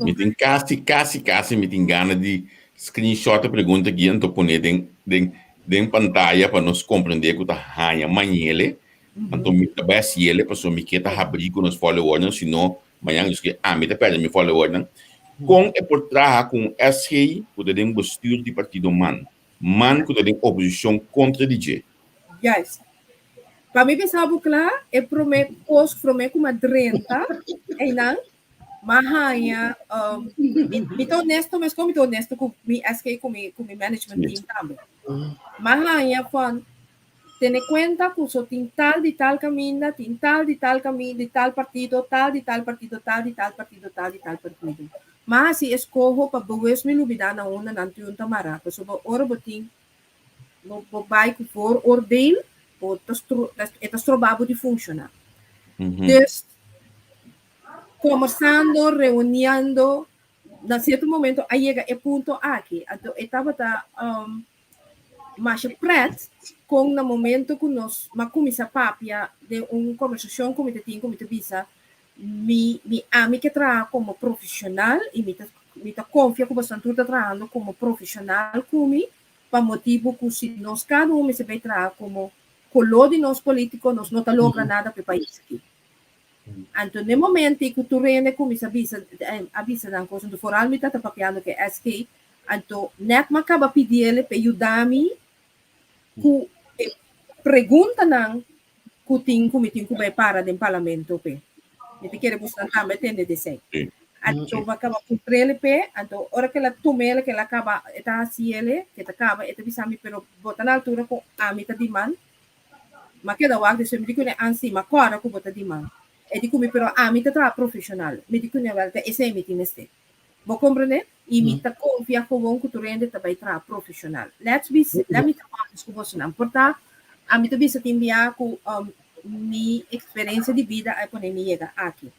Mi tin kasi, kasi, kasi mi tin gana di screenshot e pregunta aki anto pone den den den pantaya pa nos komprendé ku ta haña mañele. Anto mi ta bai hasiele pasobra mi ke ta habrí ku nos followernan, si no mañan nos ke ami ta pèrdè mi followernan. Kon e por traha ku un SG ku ta den bestuur di partido man? Man ku ta den oposishon kontra di dje. Juist. Pa mi bisa bo kla, e promé kos, promé ku m'a drenta einan, m'a haña, um, mi, mi ta honesto, meskos mi ta honesto ku mi SK, ku mi, ku mi management team tambe. M'a haña van, tene kuenta ku so tin tal di tal kaminda, tin tal di tal kaminda, di tal partido, tal di tal partido, tal di tal partido, tal di tal partido. M'a hasi eskoho pa bewust mi lubidá na unda nan tur ta mará, pasobra ora bo tin Bo bo bai ku vooroordeel, bo ta stro e ta stroba bo di funshoná. Dus, kombersando, reuniendo, na sierto momento a yega e punto aki. Anto e tabata masha pret kon na momento ku nos a kuminsá papia den un kombersashon ku mi ta tin ku mi ta bisa mi mi ami ke traha komo profeshonal i mi ta mi ta konfia ku boso tur ta trahando komo profeshonal ku mi pa motibu ku si nos kada un mester bai traha komo koló di nos polítiko nos no ta logra nada pa e pais aki. Anto n'e momento ei ku tur hende kuminsá bisa a bisa nan kos, anto foral mi ta papiando ku e SK, anto nèt m'a kaba pidiel pa e yuda mi ku e preguntanan ku tin ku mi tin ku bai para den parlamento p'e. Mi ta kere busnan tambe tende di esei. Anto bo a kaba puntr'el p'e, anto ora ku el a tum'el, ku el a kaba e ta hasiel, ku e ta kaba e ta bisa mi, pero bo ta na altura ku ami ta di man? M'a keda wak despues mi di kuné, an si, m'a kòrda ku bo ta di man. E di ku mi, pero ami ta traha profeshonal. Mi di kuné, wèl, ta esei mi tin mester. Bo komprendé? I mi ta konfia gewoon ku tur hende ta bai traha profeshonal. Let's be, let me ta honest ku bosonan. Por ta, ami ta bisa tin bia ku mi eksperensia di bida a pone mi yega aki.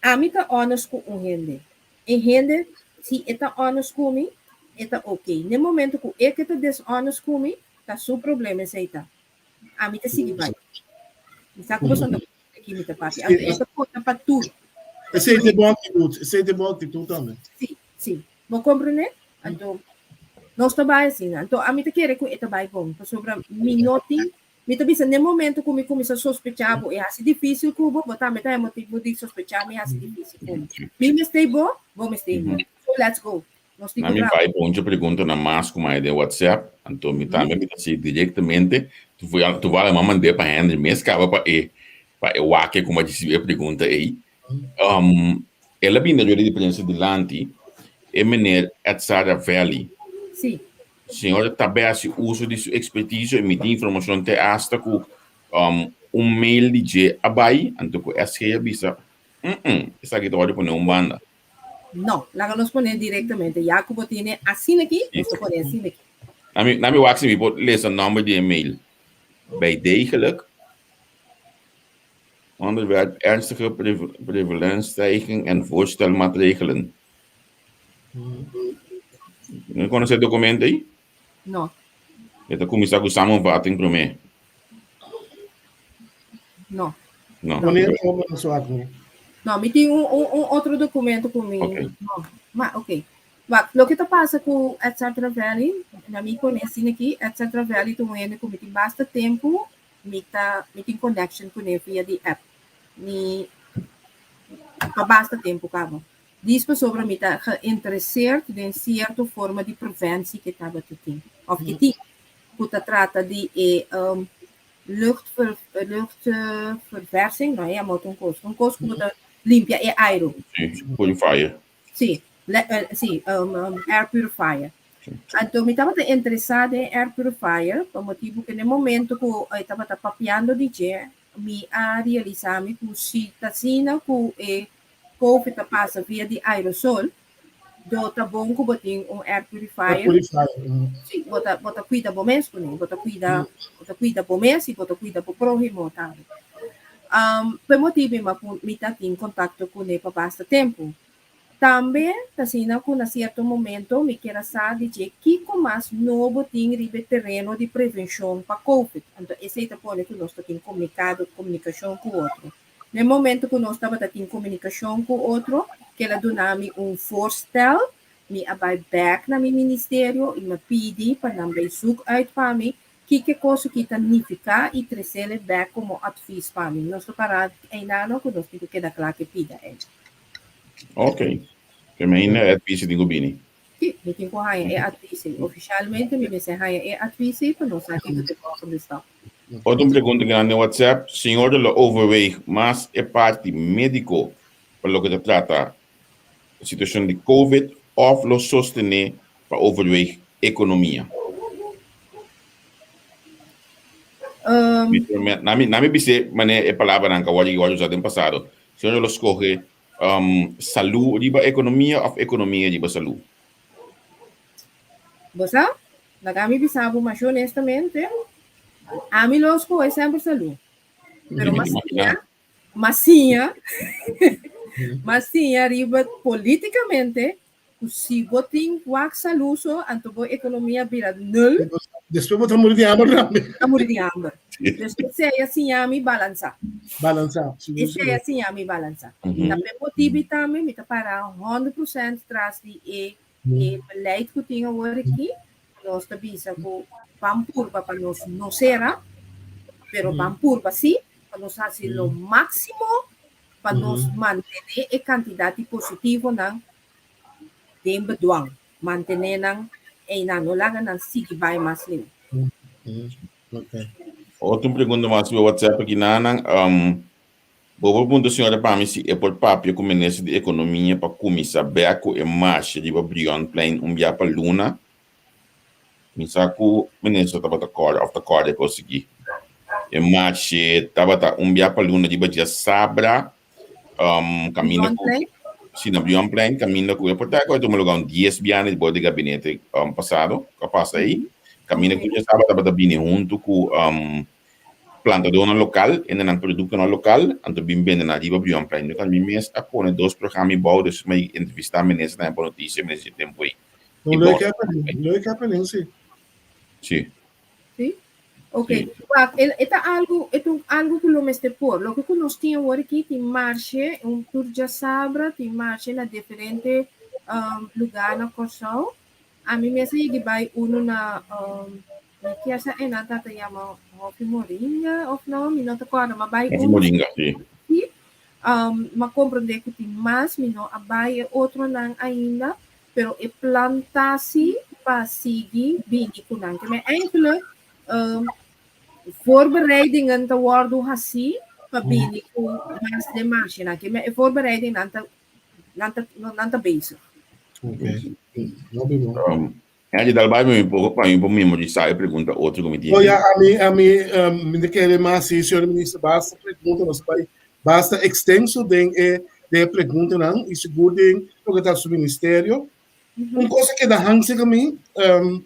Ami ta honest ku un hende. E hende, si e ta honest ku mi, e ta oké. Na e momento ku e ke ta dishonest ku mi, ta su problema esei ta. Ami ta sigui bai. Mi sa ku boso no ta ki mi ta papia. Anto e ta konta pa tur. Esei ta e bon aktitut. Esei ta e bon aktitut tambe. Si, si. Bo komprendé? Anto, nos ta bai asina. Anto, ami ta kere ku e ta bai bon, pasobra mi no tin, mi ta bisa n'e momento ku mi kuminsá sospechá bo, e hasi difísil ku bo, bo tambe ta e motibu di sospechá mi hasi difísil ku mi. Mi mester bo, bo mester mi. So, let's go. Nos tin Na ku mi traha. bai poncho preguntanan mas ku mai den WhatsApp, anto mi tambe mi ta hasi direktamente. Tuval mi a mand'é pa Henry mes kaba pa e pa e wak ku mi a risibi e pregunta ei. El a bini na rueda di prensa dilanti e meneer Edzard Ravelli. Sí. Señor ta hasi uso di su ekspertisio i mi tin informashon te asta ku un mail di dje a bai, anto ku SG a bisa, Esaki ta wòrdu pone un banda. No, laga nos pone directamente. Ya cu bo tine asina aki, nos ta pone asina aki. Na mi wak si mi por lesa nomber di e mail. Bij degelijk onderwerp ernstige prevalentstijging en voorstelmaatregelen. No conoce e documento ei? No. E ta cuminsa cu samenvatting prome. No. No. Pone e forma na su akno. No, mi tin un, un, un otro documento cu mi. Okay. No, ma ok. Wak, loke ta pasa cu Etcetera Valley, na mi pone asina aki, Etcetera Valley ta un hende cu mi tin basta tempo, mi ta, mi tin connection cune via di app. Mi, pa basta tempo caba. Dis pasobra mi ta geïnteresseerd den cierto forma di preventie ke tabata tin, of ke tin, ku ta trata di e luchtver, luchtverversing, no, e yama otro un kos, un kos ku bo ta limpia e airu. Sí, purifier. Sí, sí, air purifier. Anto mi tabata interesá den air purifier pa motibu ku na e momento ku e tabata papiando di dje, mi a realisá mi ku si ta asina ku e Covid ta pasa via di aerosol, do ta bon ku bo tin un air purifier. Air purifier. Mm. Sí, bo ta, bo ta cuida bo mes kuné, bo ta cuida, bo ta cuida bo mes i bo ta cuida bo próhimo tambe. Um, pa e motibu mi a mi ta tin kontakto kuné pa basta tempu. Tambe ta asina ku na sierto momento mi kier a sa di dje kiko mas nobo tin riba e tereno di prevenshon pa Covid. Anto esei ta pone ku nos ta tin komunikado, komunikashon ku otro. Na e momento ku nos tabata tin komunikashon ku otro, kel a duna mi un voorstel, mi a bai bèk na mi ministerio i mi a pidi pa nan bai zoek uit pa mi kiko e kos aki ta nifiká i tresel e bèk komo advies pa mi. Nos ta pará einano ku nos tin ku keda kla ku e pida ei. Ok. Ke mi ainda e advies tin ku bini. Sí, mi tin ku haña e advies ei. Ofishalmente mi mester haña e advies ei pa nos sa kiko ta e volgende stap. Otro pregunta grandi den WhatsApp, Señor lo overweeg mas e parti médiko pa loke ta trata situashon di Covid òf lo sostené pa overweeg ekonomia? Na mi bis'é manera e palabranan ku a wòrdu usá den pasado. Señor lo skohe salú riba ekonomia òf ekonomia riba salú? Bo sa, laga mi bisa bo masha honestamente, ami lo skohe semper salú. Pero mas siña, mas siña, mas siña riba políticamente Ku si bo tin wak salú so, anto bo ekonomia bira nul. Despues bo ta muri di hamber tambe. Ta muri di hamber. Dus esei a siña mi balansá. Balansá. Esei a siña mi balansá. Ta p'e motibu tambe mi ta para 100% tras di e e beleid ku tin awor aki. Nos ta bisa ku ban purba pa nos no sera, pero ban purba sí, pa nos hasi lo máksimo pa nos mantené e kantidat di positivonan den bedwang, mantené nan einan, no laga nan sigui bai mas leu. Otro pregunta mas via WhatsApp aki nanan. Bo por puntra señora pa mi si e por papia ku minister di ekonomia pa kuminsá bèk ku e marshe riba Brionplein un bia pa luna? Mi sa ku minister tabata kòrda òf ta kòrda e kos aki. E marshe tabata un bia pa luna riba djasabra kaminda ku si na Brionplein kaminda ku e por ta ku a tuma lugá un dies biaha di bor di gabinete pasado ku a pasa ei. Kaminda ku djasabra tabata bini huntu ku plantadónan lokal, hende nan produktonan lokal, anto bin bende nan riba Brionplein. Loke mi mes a pone dos programa bou despues mi a entrevistá minister tambe pa notisia minister dje tempu ei. No, leuk happening, leuk happening, sí. Sí. Sí? Ok. Wak, e, e ta algo, e ta un algo ku lo mester por. Loke ku nos tin awor aki, tin marshe, un tur djasabra, tin marshe na diferente um, lugá na Kòrsou. Ami mes a yegi bai unu na, um, mi kier sa e nan tata yama Hofi Moringa of no, mi no ta kòrda, ma bai Hofi Moringa, sí. Sí. Um, m'a komprondé ku tin mas, mi no a bai e otronan ainda. Pero e plan ta si pa sigui bini ku nan. Ke men eigenlijk um, voorbereidingen ta wordu hasi pa bini ku mas demarchenan. Ke men e voorbereidingnan ta nan ta nan ta bezig. Okay. Hopi bon. Um, Angie, dal bai mi poco pa mi por memorisá e pregunta otro ku mi tin. Oh ja, ami, ami, um, mi ta kere mas si, señor minister, basta pregunta, nos bai basta extenso den e den e preguntanan i sigur den loke ta su ministerio. Un kos a keda hang serka mi, um,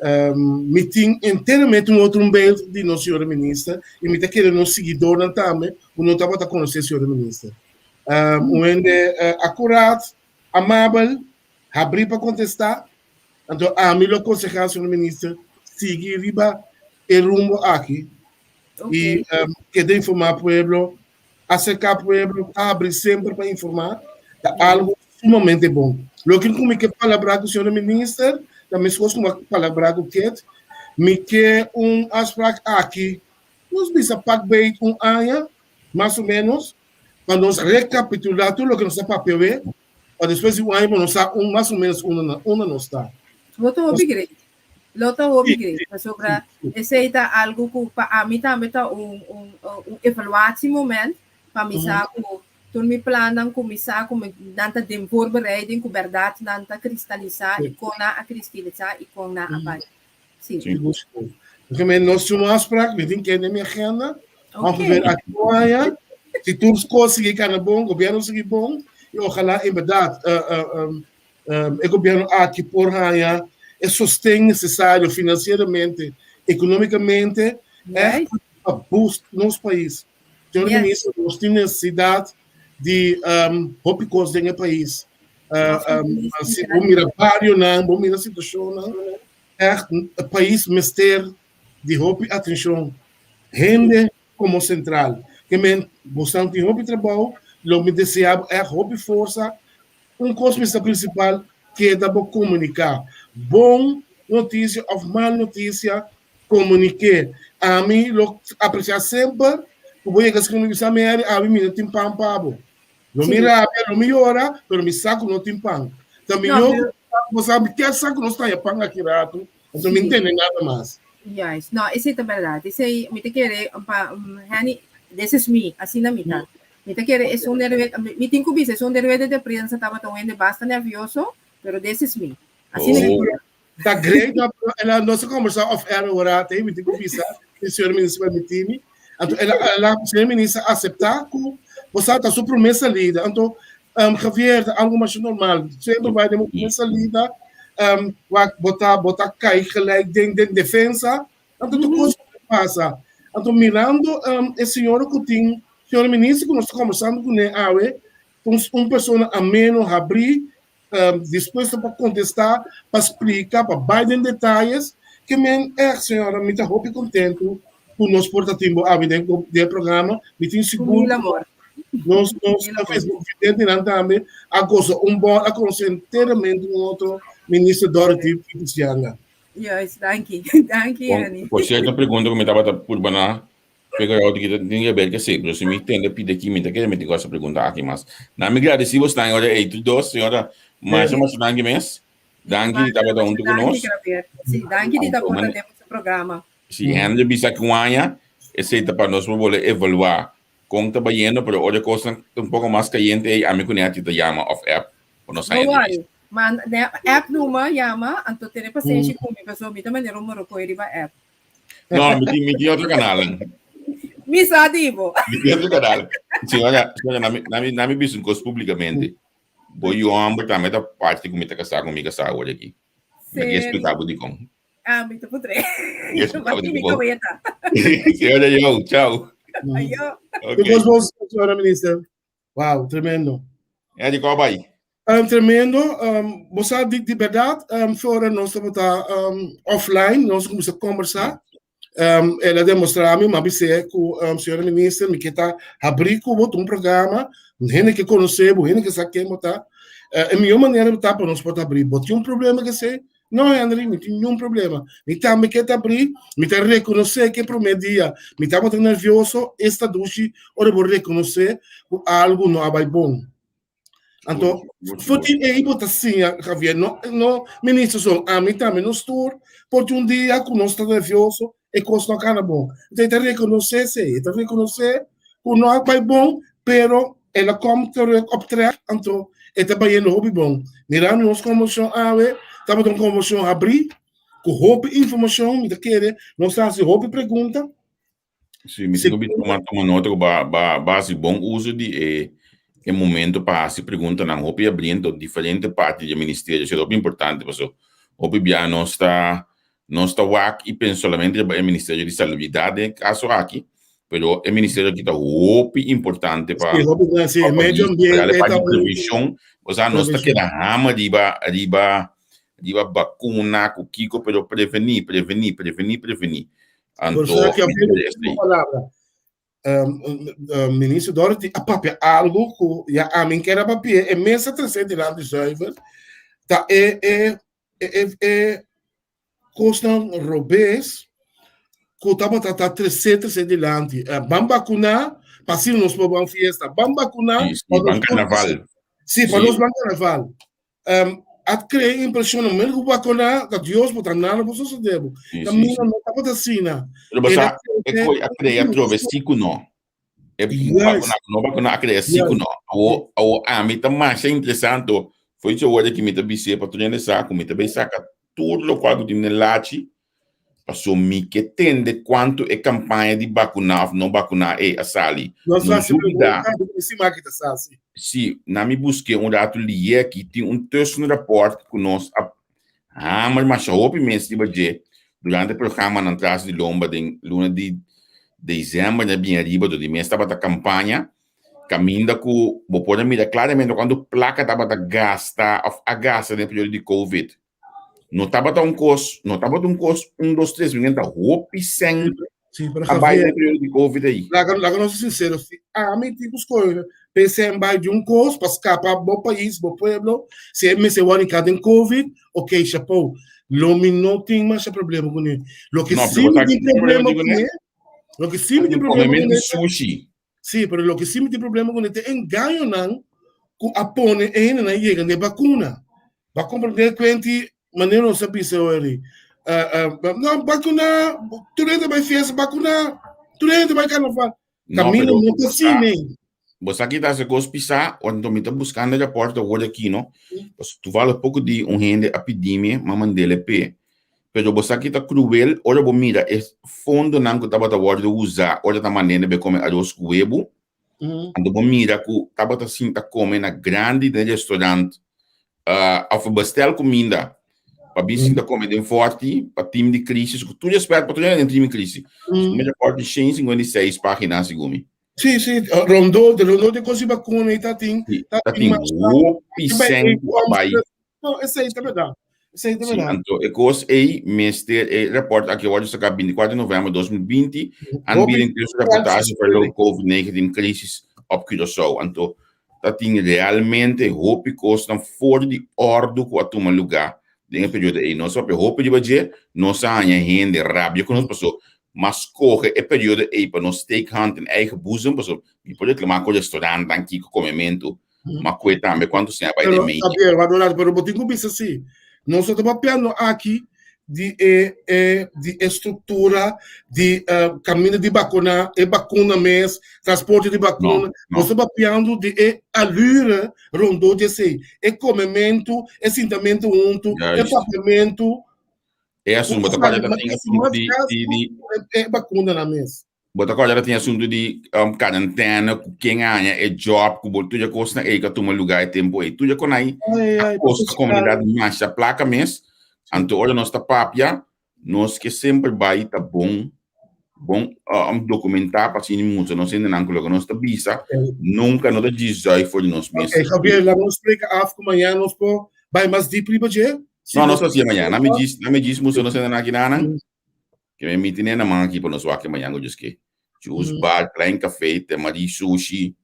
um, mi tin enteramente un otro un beeld di nos señor minister i mi ta kere nos siguidornan tambe ku no tabata konosé señor minister. Um, un hende uh, akuraat, amabel, habrí pa kontestá, anto ami lo konsehá señor minister sigui riba e rumbo aki i um, keda informá pueblo, aserká pueblo, ta habrí semper pa informá, ta algo sumamente bon. Loke ku mi ke palabrá ku señor minister, ta meskos ku mi a palabrá ku Kit, mi ke un afspraak aki, nos bisa pak beit un aña, mas o menos, pa nos rekapitulá tur loke nos a papia awe, pa despues di un aña pa nos sa un mas o menos unda unda nos ta. Lo ta hopi great. Lo ta hopi great. Pasobra esei ta algu ku pa ami tambe ta un un un evaluatiemoment pa mi sa ku tur mi plannan ku mi sa ku mi nan ta den voorbereiding ku bèrdat nan ta kristalisá i kon nan a kristilisá i kon nan a bai. Sí. Sigur, sigur. Oké, men nos tin un afspraak, mi tin kende mi agenda. Ongeveer aki un aña. Si tur kos sigui kana bon, gobierno sigui bon, i ojalá en berdad e gobierno aki por haña e sosten necesario financieramente, economicamente, echt pa boost nos pais. Señor Minister, nos tin nesesidat di hopi kos den e pais. Si bo mira barionan, bo mira situashonnan, ègt e pais mester di hopi atenshon. Hende komo sentral. Ke men, bosnan tin hopi trabou, lo mi deseá bo ègt hopi forsa. Un kos mester prinsipal, keda bo komuniká. Bon notisia òf mal notisia, komunik'é. Ami lo apresiá semper ku bo yega skirbi mi bisa, Mary, awe mi no tin pan pa bo. No mi rabia, no mi yora, pero mi sa ku no tin pan. Ta mihó ku bo sa, mi kier sa ku nos ta haña pan aki ratu, anto mi no tende nada mas. Juist. No, esei ta bèrdat. Esei mi ta kere pa Henny, this is me, asina mi ta. Mi ta kere esun den rueda, mi tin ku bisa esun den rueda de prensa tabata un hende basta nervioso, pero this is me. Asina mi ta. Ta great no, pero ela nos a conversa off air ora te mi tin ku bisa si señor minister permiti mi. Anto ela ela señor minister acepta ku bo sa ta su prome salida. Anto um, Javier ta algo masha normal. Semper bai den bo prome salida um, wak bo ta bo ta kai gelijk den den defensa. Anto tur kos ku pasa. Anto mirando um, e señora ku tin señor minister ku nos ta conversando kuné awe, un un persona ameno, habrí, Dispuesto pa kontestá, pa splika, pa bai den detayes. Ke men ègt, señora, mi ta hopi kontentu ku nos por ta tin bo awe den e programa. Mi tin sigur ku nos nos Facebook videntenan tambe a gosa un bòl, a konosé enteramente un otro Minister Dorothy Pietersz-Janga. Juist, danki. Danki, Annie. Por sierto, un pregunta ku mi tabata purba na Figure out ki tin que ver que sí, pero si mi tende pide aquí, mi ta kere mi tin cosa pregunta aki mas. Na mi gradeci bos tan ora ei tu dos, señora, mas mas danki mes. Danki di tabata hunto ku nos. Sí, danki di ta por den su programa. Si Henry bisa ku aña, esei ta pa nos por bole evaluá kon ta bayendo, pero ora kosnan ta un poko mas kayente ei, ami ku Nettie ta yama of app pa nos haña entrevista. Man, app numa yama, anto tene pasenshi ku mi, pasobra mi ta manera un morokoi riba app. No, mi tin, mi tin otro canal. Mi sa di bo. Mi tin otro canal. Señora, señora, nami, nami, nami bisa un cos públicamente. Bo yu homber tambe ta parte ku mi ta casá ku mi casá awor aki. Mi ta explica bo dikon. Ah, mi ta putre. Mi explica bo dikon. Señora, yo, chao. Ayo. Okay. Bos, bos, señora minister. Wow, tremendo. Ja, di bai. Tremendo. Bo sa di, di berdad, for nos tabata offline, nos kumsa conversa. El a demostra mi, ma bisé ku señora minister, mi ke ta habrí ku bo, un programa, hende ke konosé bo, hende ke sa ken bo ta. E mihó manera ta pa nos por ta habrí. Bo tin un problema ke esei? No, Henry, mi tin niun problema. Mi tambe ke ta abrí, mi ta rekonosé ke promé dia mi tabata nervioso, esta dushi ora bo rekonosé ku algu no a bai bon. Anto, for di ei bo ta siña, Javier, no, no minister son, ami tambe nos tur por tin un dia ku nos ta nervioso, e kos no a kana bon. Anto e ta rekonosé esei, e ta rekonosé ku no a bai bon, pero el a kom terug op trek, anto e ta bayendo hopi bon. Mirando nos konversashon awe, tabata un konversashon habrí, ku hopi informashon, mi ta kere nos a hasi hopi pregunta. Sí, mi tin ku tuma tuma nota ku ba ba ba hasi bon uso di e e momento pa hasi preguntanan hopi abriendo diferente parti di e ministerio. Esei ta hopi importante paso hopi bia nos ta Nos ta wak i pensa solamente riba e Ministerio di Salubridat den e kaso aki, pero e ministerio aki ta hopi importante pa Sí, hopi grandi, sí, pa medio pais, pa ambiente parti ta un prevenshon. Osea, nos ta prevenshon. keda hama riba riba riba bakuna ku kiko, pero prevení, prevení, prevení, prevení. Por Anto eso que mi Javier, kere última esei. palabra. Minister Dorothy a papia algo ku ya ami ker a papia, e mes a trese dilanti zuiver, ta e e e e e kosnan robes ku tabata ta tresé tresé dilanti. Eh, ban bakuná pa asina nos por ban fiesta. Ban bakuná Sí, sí, pa nos ban por karnaval. Sí, pa Sí. nos ban karnaval. A krea e impreshon na momento ku bakuná ta Dios bo ta nada por sosodé bo. Sí, sí, Kaminda sí. no tabata asina. Pero bo El a sa, e trese koi a krea atrobe sí ku no. E Juist. bakuna no bakuna a krea sí ku Juist. no. Awo, awo ami ta masha interesante. Foi dje ora ki mi ta bis'é pa tur hende sa ku mi ta bai saka tur lokual ku tin den lachi paso mi ke tende kuantu e kampaña di bakuna òf no bakuna ei a sali. Nos No hasi lubida. pregunta, mi sima ki ta sa si. Si, na mi busk'é un ratu lié aki tin un tussenrapport ku nos a Hamer masha hopi mes riba dje durante programanan tras di lomba den luna di December na bin ariba do di mes tabata campaña caminda cu bo por a mira claramente cuanto placa tabata gasta of a gasta den periodo di Covid. No tabata un cos, no tabata un cos un dos tres, mi ta hopi sen Sí, pero a bai Javier, den periodo di Covid ahí. laga nos ser sincero, si ami tin cu scoge p'e sen bai di un cos pa scapa bo pais, bo pueblo, si e mester wòrdu den Covid, ok, chapeau. Lo mi no tin masha problema kuné. Loke No, sí pero mi bo sa tin ki problema problema tin kuné? kuné, loke sí mi tin problema Komementu kuné, sushi. sí, pero loke sí mi tin problema kuné ta e engañonan ku a pone e hendenan yega n'e bakuna. Bo a komprendé kuenti manera nos a bisa hoy? No, bakuna, tur hende bai fiesta, bakuna, tur hende bai karnaval. No, Camino pero no ta así, nee. Bo sa ki ta haci cos pisa, ora mi ta buscando e rapport awor aki, no? Pues toevallig poco di un hende a pidi mi, m'a mandele p'e. Pero bo sa ki ta cruel, ora bo mira e fondonan cu tabata wordo usa, ora ta manda hende bay come aros cu webu, anto bo mira cu tabata sinta come na grandi den restaurant, of bestel cuminda pa bin sinta come den Forti pa team di crisis, cu tur respet pa tur hende den team di crisis. Mi rapport di 156 pagina segun mi. Sí, sí, rondó, de rondó de cos di vacuna y ta tin, Sí, ta ta tin tin mas hopi Bai, sen cu a bai. No, esey ta verdad. Esey ta Sí, verdad. anto e cos ey mester e rapport aki a wordo saca 24 di november 2020, Hopi aanbieding tussen reportage verloop COVID-19 crisis op Curaçao. Anto ta tin realmente hopi cosnan for di ordo cu a tuma lugar den e periodo ey. Nos papia hopi riba dje, nos a haña hende rabia cu nos paso mas scoge e periodo ey pa nos steek hand in eigen boezem paso mi por reclama cu restaurantnan kico comemento ma cue tambe cuanto seña bay den Pero, media. Javier, wak un rato, pero bo tin cu bisa si, nos no ta papiando aki di e, e, di e structura di eh, caminda di vacuna, e vacuna mes, transporte di vacuna. No, no. Nos ta papiando di e allure rondó di esei, e comemento, e sintamento hunto, e Juist. papiamento. E asunto, bo ta corda ta tin asunto di, di, di, E vacuna na mes. Bo ta corda ta tin asunto di um, quarantena, cu ken a haña e job, cu bo tuya cosnan ei ka tuma lugar e tempo ei. Tuya con ai Ai, a ai, costa precies, comunidad masha placa mes. Anto ora nos ta papia, nos ke semper bai ta bon, bon um, documenta pa asina mucha nos hendenan cu loke nos ta bisa, nunca no ta djis zuig for di nos mes. Ok, Javier, laga nos spreek af cu mañana nos por bai mas diep riba dje. Si No, nos nos ta hacié mañana. Na mi djis, na mi djis mucha nos hendenan aki nanan. Ke mi mi tene na man aki pa nos wak mañan ku djis ke. Juice bar, klein café, temari sushi.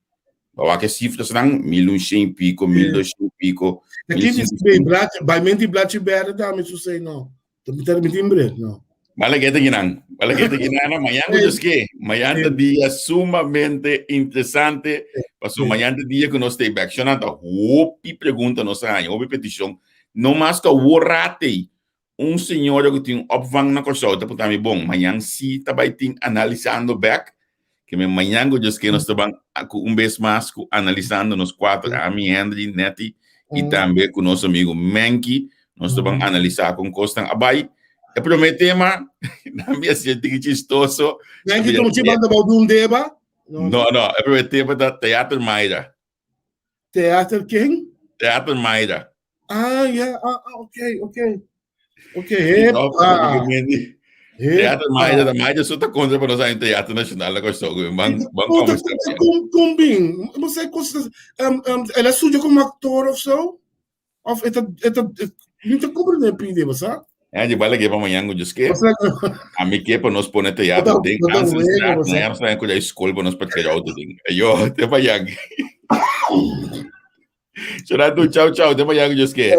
Ba wak e cifrasnan, 1100 y pico, 1200 y pico. De ki mis be blachi, bai menti blachi berde da mi su sei no. Ta mi ta mi timbre, no. Bale ke te kinan. Bale ke te kinan. Mañan ku djis ke. Mañan ta dia sumamente interesante. Paso mañan ta dia ku nos stay back. Shona ta hopi pregunta nos a haña, hopi petishon. No mas ku awor rate Un señora ku tin un opvang na Kòrsou ta puntra mi, Bon, mañan si ta bai tin Analisando bèk? Ke men mañan ku Dios ke nos ta ban ku un bes mas ku Analisando nos kuater, ami, Henry, Netty i tambe ku nos amigu Menky, nos ta ban analisá kon kosnan a bai. E promé tema, nan mi a sinti ki chistoso. Menky ta un chi banda bou di un deba? No, no, e promé tema ta Teater Mayra. Teater ken? Teater Mayra. Ah, ja, ah, ah, ok, ok. Ok, hepa. Teater Mayra, da Mayra so ta kontra pa nos haña Teater Nacional na Kòrsou. Ban, ban kombersá. Kon, kon bin? Bo sa kos, um, um, el a studia komo aktor of so? Of e ta, e ta, mi ta komprendé pidi, bo sa? Ja, di bala ke pa mañan ku Dios ke. A mi ke pa nos pone teatro den Anselstraat. Na ya nos ku ya school pa nos parkeer auto den. Ayo, te mañan. Chorando, chao, chao, te mañan ku Dios ke.